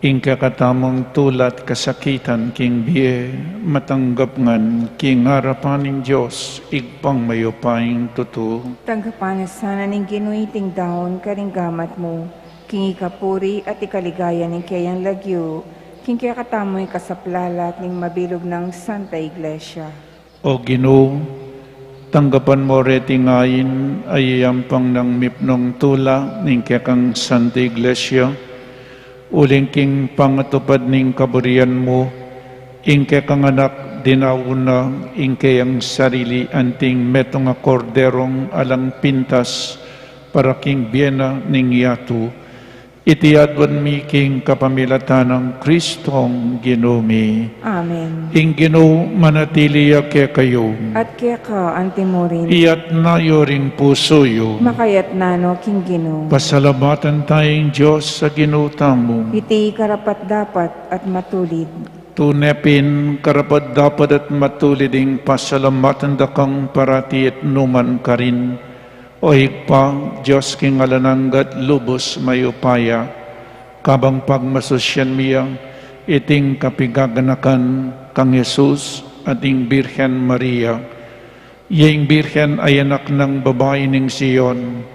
ing kekatamung tula at kasakitan king bie, matanggap ngan king arapan ning Dios, Ibpang mayupayang tutu. Tanggapan na sana ning Ginu iting daun karing gamat mu, king ikapuri at ikaligaya ning keyang lagyu, king kekatamung ikasaplalat ning mabilug nang Santa Iglesia. O Ginu, tanggapan mu reting ain a iyayampang nang mipnung tula ning kekang Santa Iglesia, uling king pangatupad ning kaburian mu, ing kekang anak dinaun na ing keyang sarili anting metung a korderong alang pintas para king bie na ning yatu. Iti aduan mi king kapamilatan nang Kristong Ginu mi. Amen. Ing Ginu manatili ya kekayu. At keka antimurin. Iyatas yu ring pusu yu. Makayatas no king Ginu. Pasalamatan taya ing Dios a Ginu tamu. Iti karapat-dapat at matulid. Tune pin karapat-dapat at matulid ing pasalamatan da kang parati at nukarin man, O Ibpa, Dios king alang angga at lubus mayupaya, kabang pagmasusyan mi ya iting kapigaganakan kang Jesus at ing Birhen Maria. Iya ing Birhen a anak nang babai ning Sion,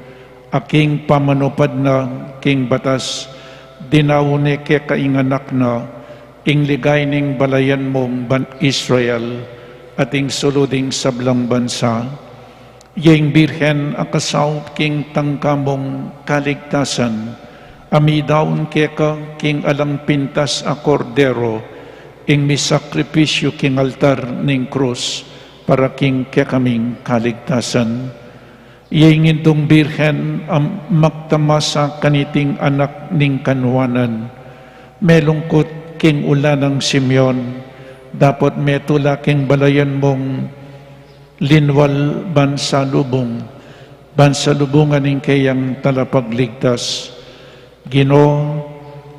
a king pamanupad na king batas, dinaun ne keka ing anak na, ing ligaya ning balayan mung ban-, Israel, at ing sulu ding sablang bansa. Iya ing Birhen a kasaup king tangka mung kaligtasan, a midaun keka king alang pintas a kordero, ing misakripisyu king altar ning krus, para king kekaming kaligtasan. Iya ing Indung Birhen a magtamasa kaniting anak ning kanuanan, melungkut king ula nang Simeon, dapot metula king balayan mung linual ban salubung, ban salubungan ing keyang Talapagligtas. Ginu,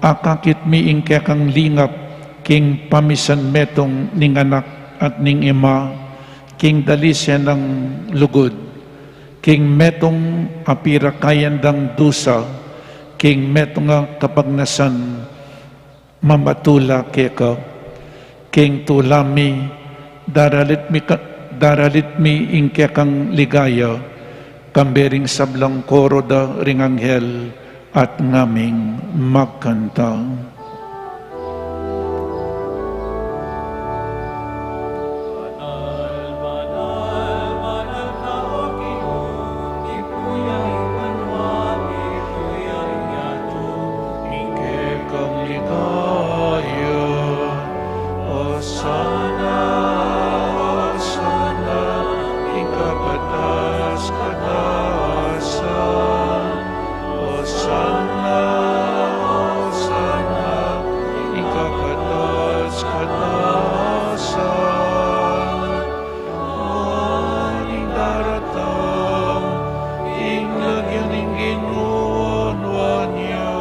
akakit mi ing kekang lingap king pamisan metung ning anak at ning ima, king dalise nang lugud, king metung a pirakayan dang dusa, king metung a kapagnasan, mamatula keka. King tula mi, daralit mi ka-, daralit mi ing kekang ligaya, kambe ring sablang koro da ring anghel, at ngaming magkanta. Ing kekang ligaya. Osana, Osana, ing kakatas-katasan. Osana, Osana, ing kakatas-katasan. Nuan ing daratang, ing lagyu ning Ginu nuan ya.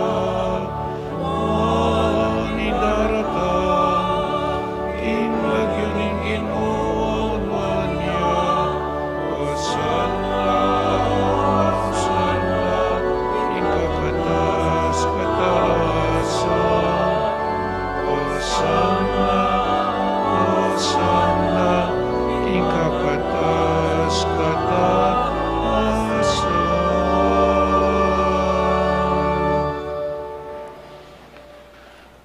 Nuan ing daratang, ing lagyu ning Ginu nuan ya. Osana, Osana, ing kakatas-katasan. Osana, Osana, ing kakatas-katasan.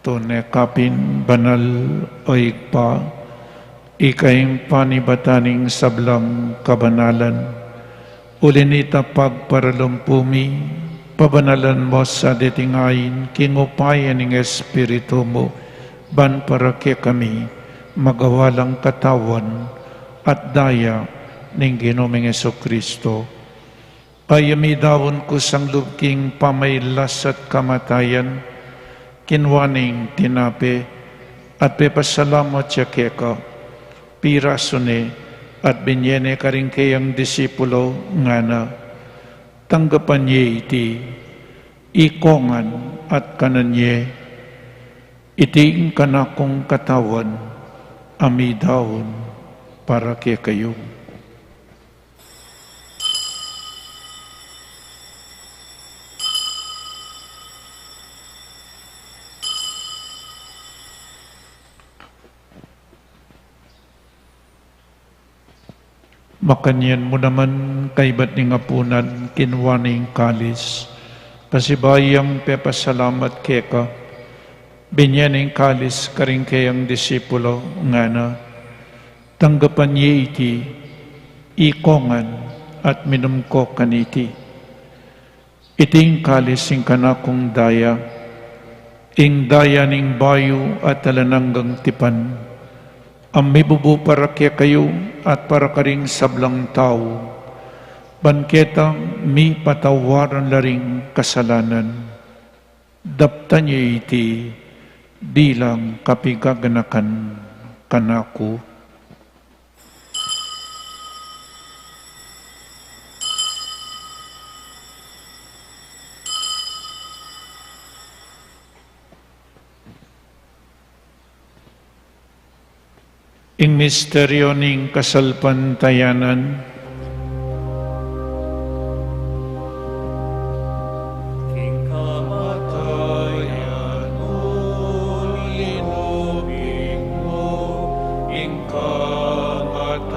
Tune ka pin banal, o Ibpa, ika ing panibatan ning sablang kabanalan. Uli na nita pagparalumpu mi, pabanalan mu sa deting ain, king upaya ning Espiritu mu, ban para kekami, magawa lang katawan at daya ning Ginu ming Jesucristo. Kaya midaun kusang lub king pamailas at kamatayan, kinua ne ing tinape, at pepasalamat ya keka, pirasu ne, at binye ne karing keyang disipulo, ngana: Tanggapan ye iti, ikongan at kanan ye, iti ing kanakung katawan, a midaun para kekayu. Makanyan mu naman kaybat ning apunan, kinua ne ing kalis, pasibayu yang pepasalamat keka, binye ne ing kalis karing keyang disipulo, ngana: Tanggapan ye iti, ikongan, at minum ko kaniti. Iti ing kalis ing kanakung daya, ing daya ning bayu at alang anggang tipan, a mibubu para kekayu at para karing sablang tau, ban ketang mipatawaran la ring kasalanan. Daptan ye iti bilang kapigaganakan kanaku. Ing misteryo ning kasalpantayanan. King kamatayan mu linubing mu, ing kamatayan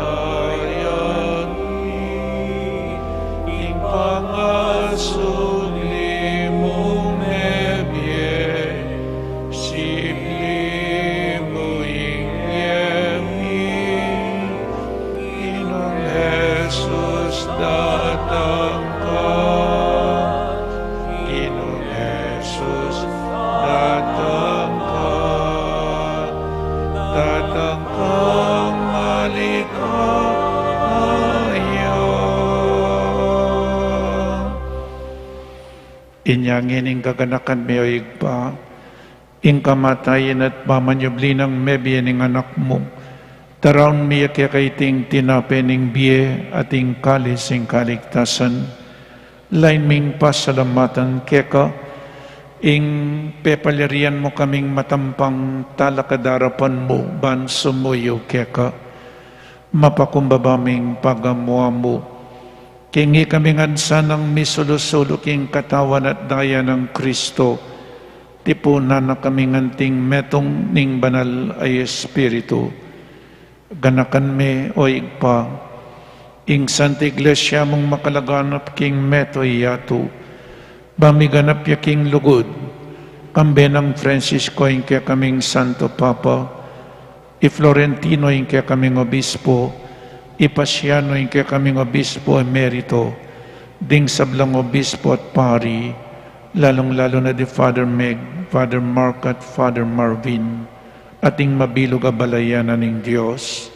mi, ing pangasubli mung mebie, sibli mu ing bie mi, Ginung Jesus, datang ka. Ginung Jesus, datang ka. Datang kang maligaya. Inya ngeni ing gaganakan mi, o Ibpa, ing kamatayan at pamanyubli nang mebie ning Anak mu, daraun mi ya keka iting tinape ning bie at ing kalis ning kaligtasan. Lain ming pasalamatan keka ing pepalyarian mu kaming matampang talakad arapan mu ban sumuyu keka. Mapakumbaba ming pagamu-amu king ikami ngan sanang misulu-sulu king katawan at daya nang Kristo, tipunan na kami ngan king metung ning Banal a Espiritu. Ganakan me, o Ibpa, ing Santa Iglesia mung makalaganap king meto yatu, ba miganap ya king lugud, kambe nang Francisco ing kekaming Santo Papa, i Florentino ing kekaming obispo, i Pasiano ing kekaming obispo emerito, ding sablang obispo at pari, lalung-lalu na di Father Meg, Father Mark at Father Marvin, at ing mabilug a balayan na ning Dios.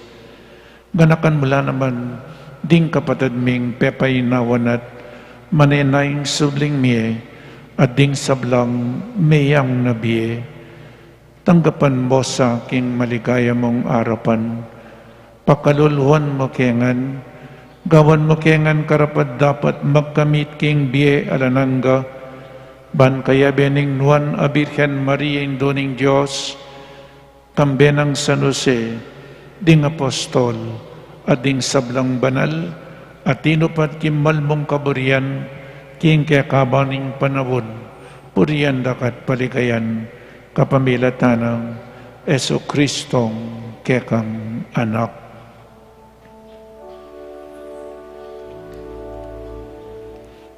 Ganakan mu la naman ding kapatad ming pepainawan at manenayang subling mie, at ding sablang meyang na bie. Tanggapan mu sa king maligaya mung arapan. Pakaluluan mu ke ngan, gawan mu ke ngan karapat-dapat magkamit king bie alang angga, ban kayabe ning Nuan a Birhen Maria, Indu ning Dios, kambe nang San Jose, ding apostol, at ding sablang banal a tinupad king malmung kaburian king kekaban ning panaun, purian da ka at paligayan kapamilatan nang Jesucristong kekang Anak.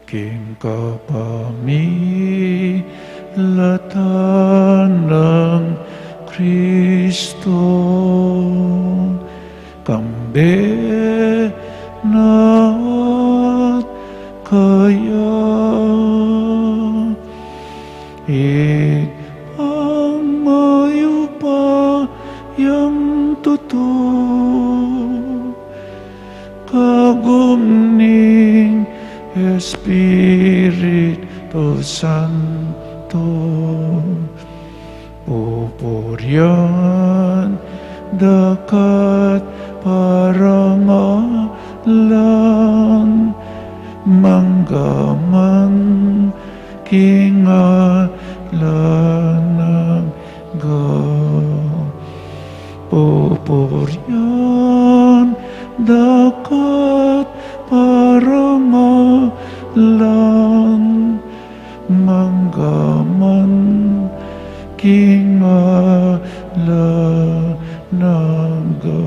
King kapamilatan nang Kristo, kambe na at kaya, Ibpang mayupayang tutu, kagum ning Espiritu Santo, pupurian da ka at parangalan, mangga man king alang angga. Pupurian da ka at parangalan, mangga man king alang angga.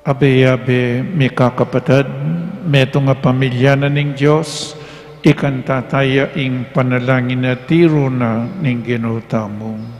Abe-abe, mikakapatad, metung a pamilya na ning Dios, ikanta taya ing panalangin a tiru na ning Ginu tamu.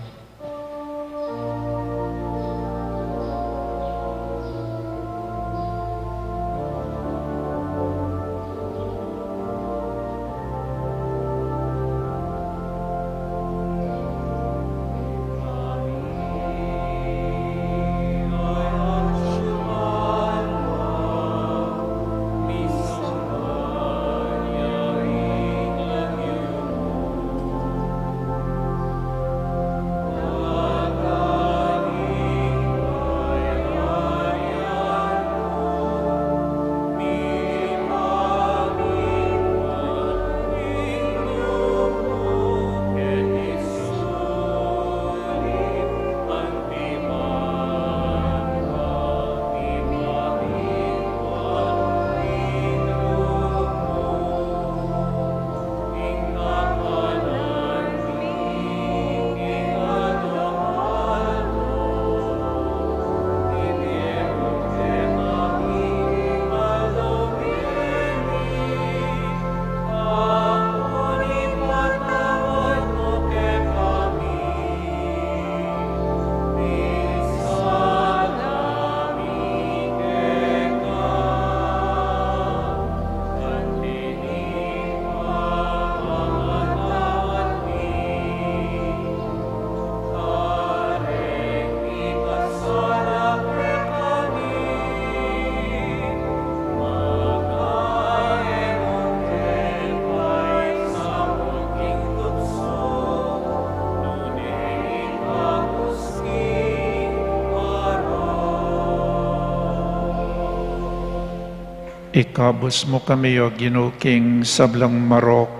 Ikabus mu kami, O Ginu, king sablang marok.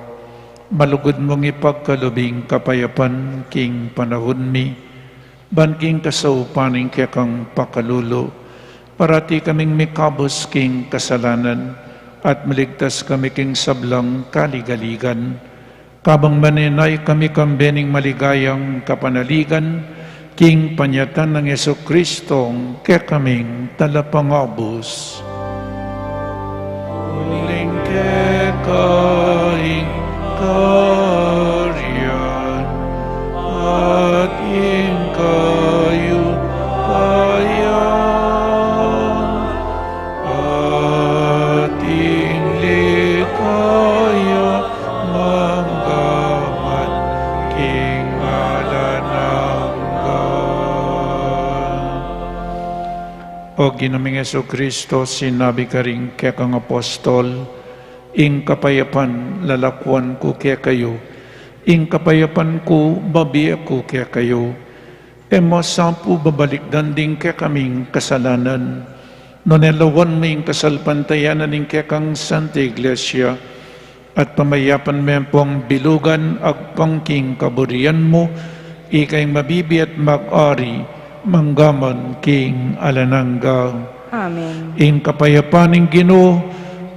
Malugud mung ipagkalub ing kapayapan king panaun mi, ban king kasaupan ning kekang pakalulu, parati kaming mikabus king kasalanan, at maligtas kami king sablang kaligaligan. Kabang manenaya kami kambe ning maligayang kapanaligan, king panyatang nang Jesucristo, kekaming Talapangabus. Uling keka ing kayarian, at ing kayupayan, at ing ligaya manggaman king alang angga. O Ginu ming Jesucristo, sinabi karing kekang apostol, ing kapayapan lalakuan ku kekayu, ing kapayapan ku bibie ku kekayu. E mu sa pu babalikdan ding kekaming kasalanan, nune lawan mu ing kasalpantayanan ning kekang Santa Iglesia, at pamayapan me pung bilugan agpang king kaburian mu, ika ing mabibie at mag-ari manggaman king alang angga. Amen. Ing kapayapan ning Ginu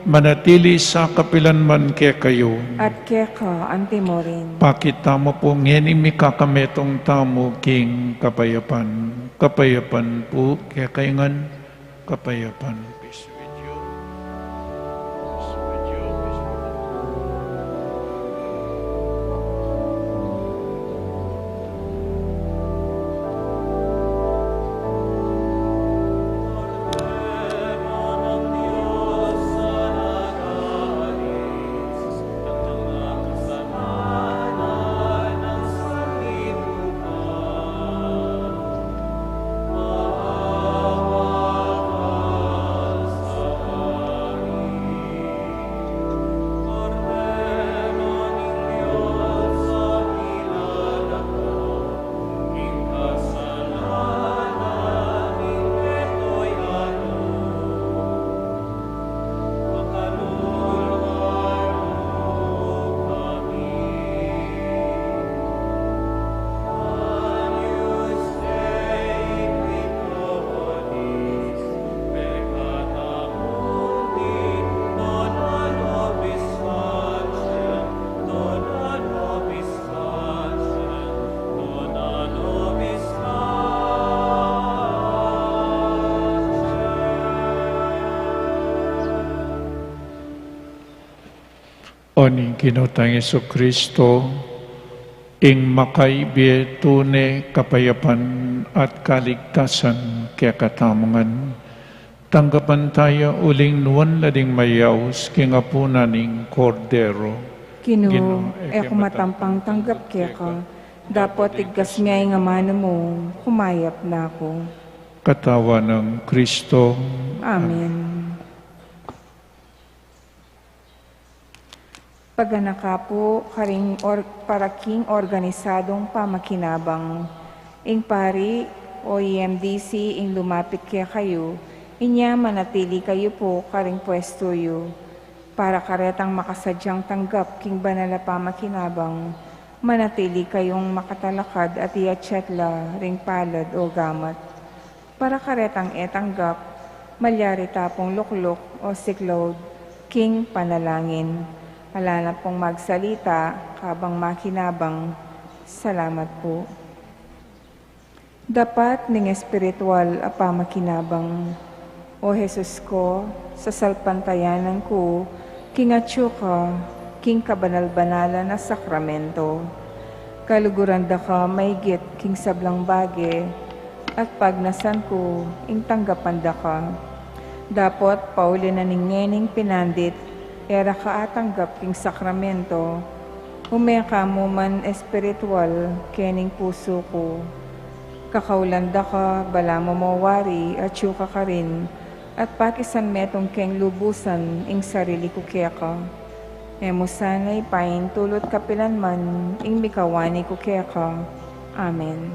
manatili sa kapilan man kekayu. At keka anti mu rin. Pakit tamu pu ngening mikakametung tamu king kapayapan. Kapayapan pu kekayu ngan. Kapayapan. Peace with you. Peace with you. Peace with you. O ning Ginu tang Jesucristo, ing makaibie tune kapayapan at kaligtasan kekatamu ngan, tanggapan taya uling nuan la ding mayaus king apunan ning Kordero. Ginu, Ginu, e ku matampang tanggap keka, dapot igkas me ing amanu mu, kumayap na ku. Katawan nang Kristo. Amen. Paganaka pu karing or-, para king organisadong pamakinabang. Ing pari o E M D C ing lumapit kekayu, inya manatili kayu pu karing pwestu yu. Para karetang makasadyang tanggap king banal a pamakinabang, manatili kayung makatalakad at iatsat la ring palad o gamat. Para karetang e tanggap, malyari ta pung lukluk o siklaud king panalangin. Ala na pung magsalita kabang makinabang. Salamat pu. Dapat ning espiritual a pamakinabang. O Jesus ko, sasalpantayanan ku king atsu ka king kabanal-banalan a sakramento. Kaluguran da ka maigit king sablang bage, at pagnasan ku ing tanggapan da ka. Dapot pauli na ning ngening pinandit, e ra ka atanggap king sakramento, ume ka mu man espiritual kening pusu ku. Kakaulan da ka, balamu mo wari atsu ka karin, at pakisan metung keng lubusan ing sarili ku keka. E mu sana ipaintulut kapilan man ing mikawani ku keka. Amen.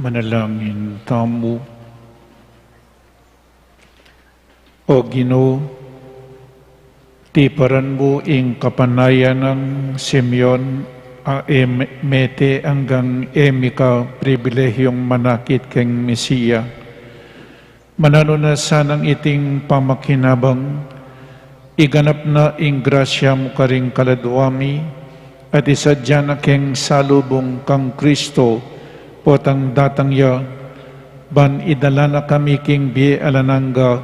Manalangin tamu. O Ginu, tiparan mu ing kapanayan nang Simeon a e me-, mete anggang e mika pribilehyung manakit keng Mesia. Mananu na sanang iting pamakinabang, iganap na ing grasya mu karing kaladwa mi, at isadya na keng salubung kang Kristo, potang datang ya, ban idala na kami king bie alang angga,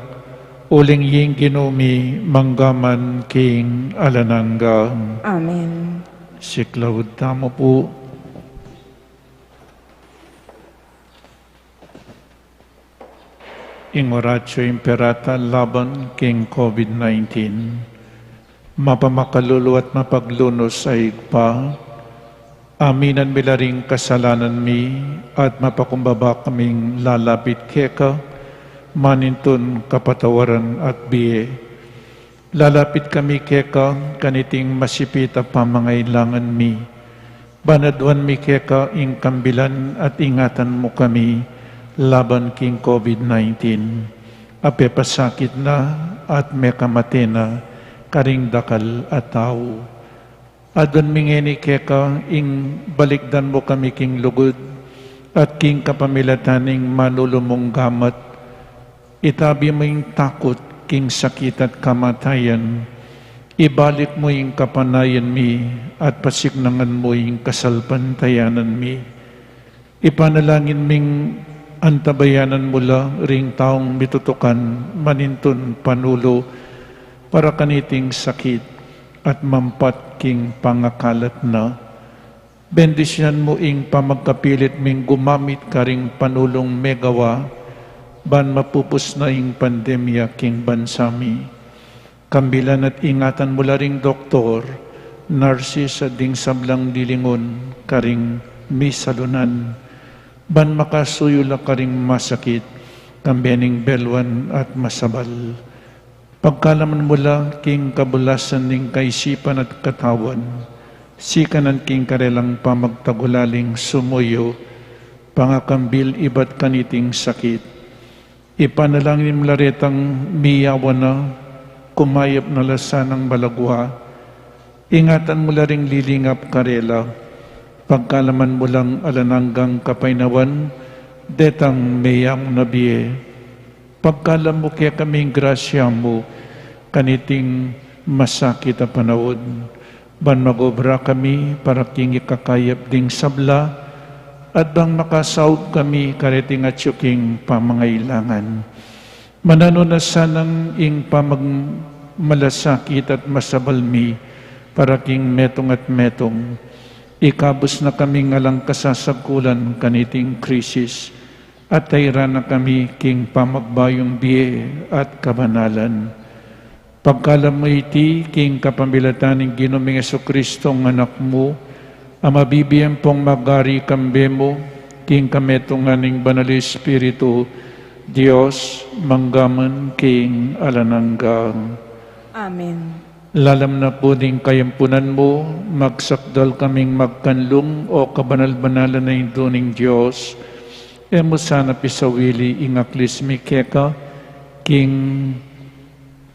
uling ing Ginu mi manggaman king alang angga. Amen. Siklaud tamu pu. Ing Oratio Imperata laban king COVID nineteen. Mapamakalulu at mapaglunus a Ibpa, aminan mi la ring kasalanan mi at mapakumbaba kaming lalapit keka, manintun kapatawaran at bie. Lalapit kami keka kaniting masipit a pamangailangan mi. Ban aduan mi keka ing kambilan at ingatan mu kami laban king COVID nineteen. A pepasakit na at mekamate na karing dakal a tau. Aduan mi ngeni keka ing balikdan mu kami king lugud at king kapamilatan ning manulu mung gamat. Itabi mu ing takut king sakit at kamatayan. Ibalik mu ing kapanayan mi at pasiknangan mu ing kasalpantayanan mi. Ipanalangin ming antabayanan mu la ring taung mitutukan manintun panulu para kaniting sakit at mampat king pangakalat na. Bendisyunan mu ing pamagkapilit ming gumamit karing panulung megawa ban mapupus na ing pandemya king bansa mi. Kambilan at ingatan mu la ring doktor, narsis at ding sablang lilingun karing misalunan, ban makasuyu la karing masakit, kambe ning belwan at masabal. Pagkalaman mu la king kabulasan ning kaisipan at katawan, sikanan king karelang pamagtagulaling sumuyu, pangakambil ibat kaniting sakit. Ipanalangin mu la retang miyawan na, kumayap na la sanang malagwa. Ingatan mu la ring lilingap karela, pagkalaman mu lang alang anggang kapaynawan detang meyang na bie. Pagkalam mu kekami ing grasya mu kaniting masakit a panaun, ban mag-obra kami para king ikakayap ding sabla, at bang makasaub kami kareting atyu king pamangailangan. Mananu na sanang ing pamagmalasakit at masabal mi para king metung at metung. Ikabus na kaming alang kasasagkulan kaniting krisis, at tairan na kami king pamagbayung bie at kabanalan. Pagkalam mu iti king kapamilatan ning Ginu ming Jesucristo, ing Anak mu, a mabibie ampong magari kambe mu, king kametungan ning Banal Espiritu, Dios, manggaman king alang angga. Amen. Lalam na pu ning kayampunan mu, magsakdal kaming magkanlung, o kabanal-banalan a Indu ning Dios. E mu sana pisawili ing aklis mi keka, king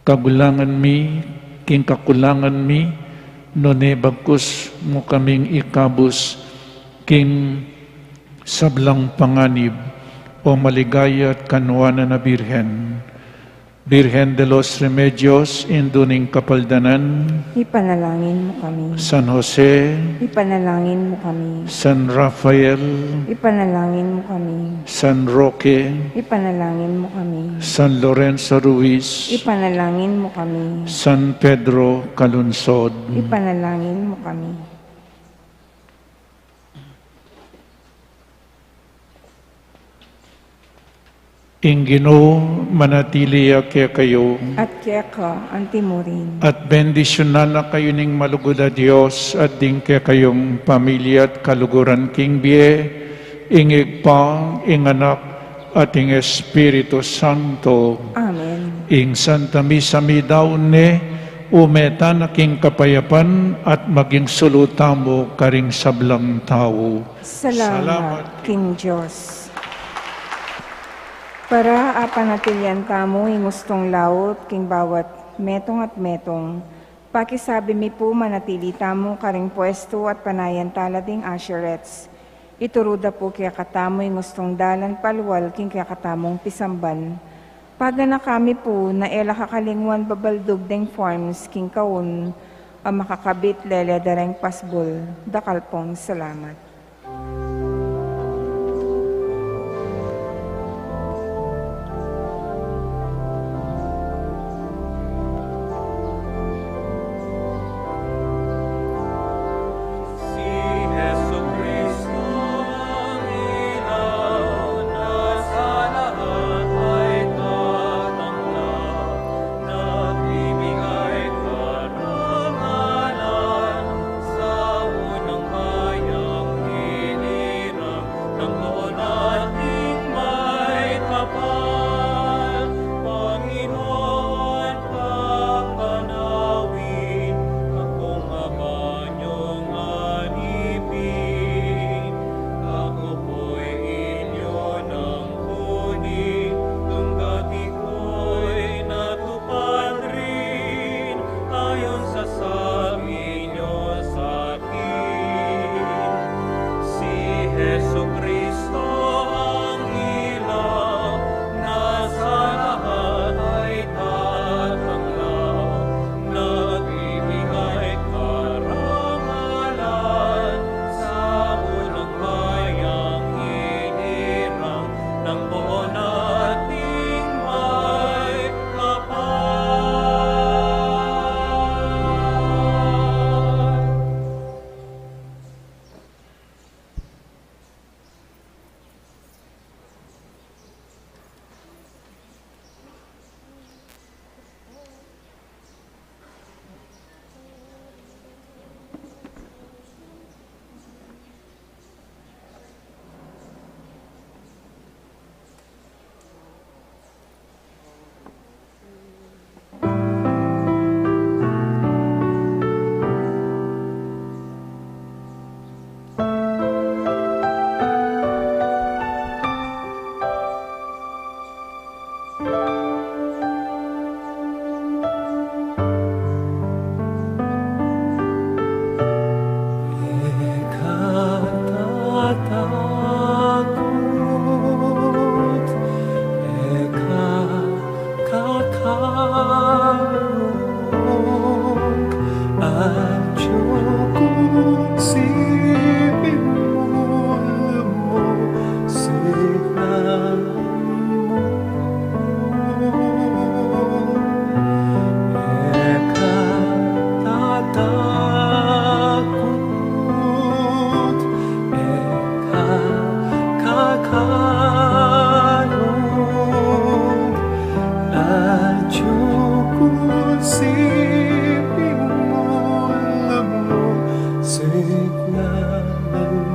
kagulangan mi, king kakulangan mi, nune bagkus mu kaming ikabus king sablang panganib, o maligaya at kanuanan a Birhen. Birhen de los Remedios, Indu ning Kapaldanan. Ipanalangin mu kami. San Jose. Ipanalangin mu kami. San Rafael. Ipanalangin mu kami. San Roque. Ipanalangin mu kami. San Lorenzo Ruiz. Ipanalangin mu kami. San Pedro Calungsod. Ipanalangin mu kami. Ing Ginu manatili ya kekayu. At keka anti mu rin. At bendisyunan na kayu ning malugud a Dios, at ding kekayung pamilya at kaluguran king bie, ing Ibpa, ing Anak, at ing Espiritu Santo. Amen. Ing Santa Misa mi daun ne, ume tana king kapayapan at maging sulu tamu karing sablang tau. Salamat king Dios. Para apanatilian tamu ing ustung laut king bawat metung at metung, pakisabi mi pu manatili tamu karing pwestu at panayantala ding usherettes. Ituru da pu kekatamu ing ustung dalan palual king kekatamung pisamban. Paganaka mi pu na e la kakalingwan babaldug deng forms king kaun a makakabit lele da reng pasbul. Dakal pung salamat. Si Jesucristo ang ilaw na sa lahat ay tatanglaw, nagbibigay karangalan sa unang bayang hinirang, nang tao nating may kapal. Panginoon, pagpanawi akong abanyong alipin. Ako po'y inyo nang kunin, nung dati ko'y natupad rin, ayon sa sabi niyo sa akin. Si Jesucristo ang ilaw na sa lahat ay tatanglaw, nagbibigay karangalan sa unang bayang hinirang, nang buo nating may kapal. Eka tatakut, eka kakalung, atiu ku siping mu, lumusignan mu. Eka tatakut, eka kakalung, atiu ku siping mu, lumusignan mu.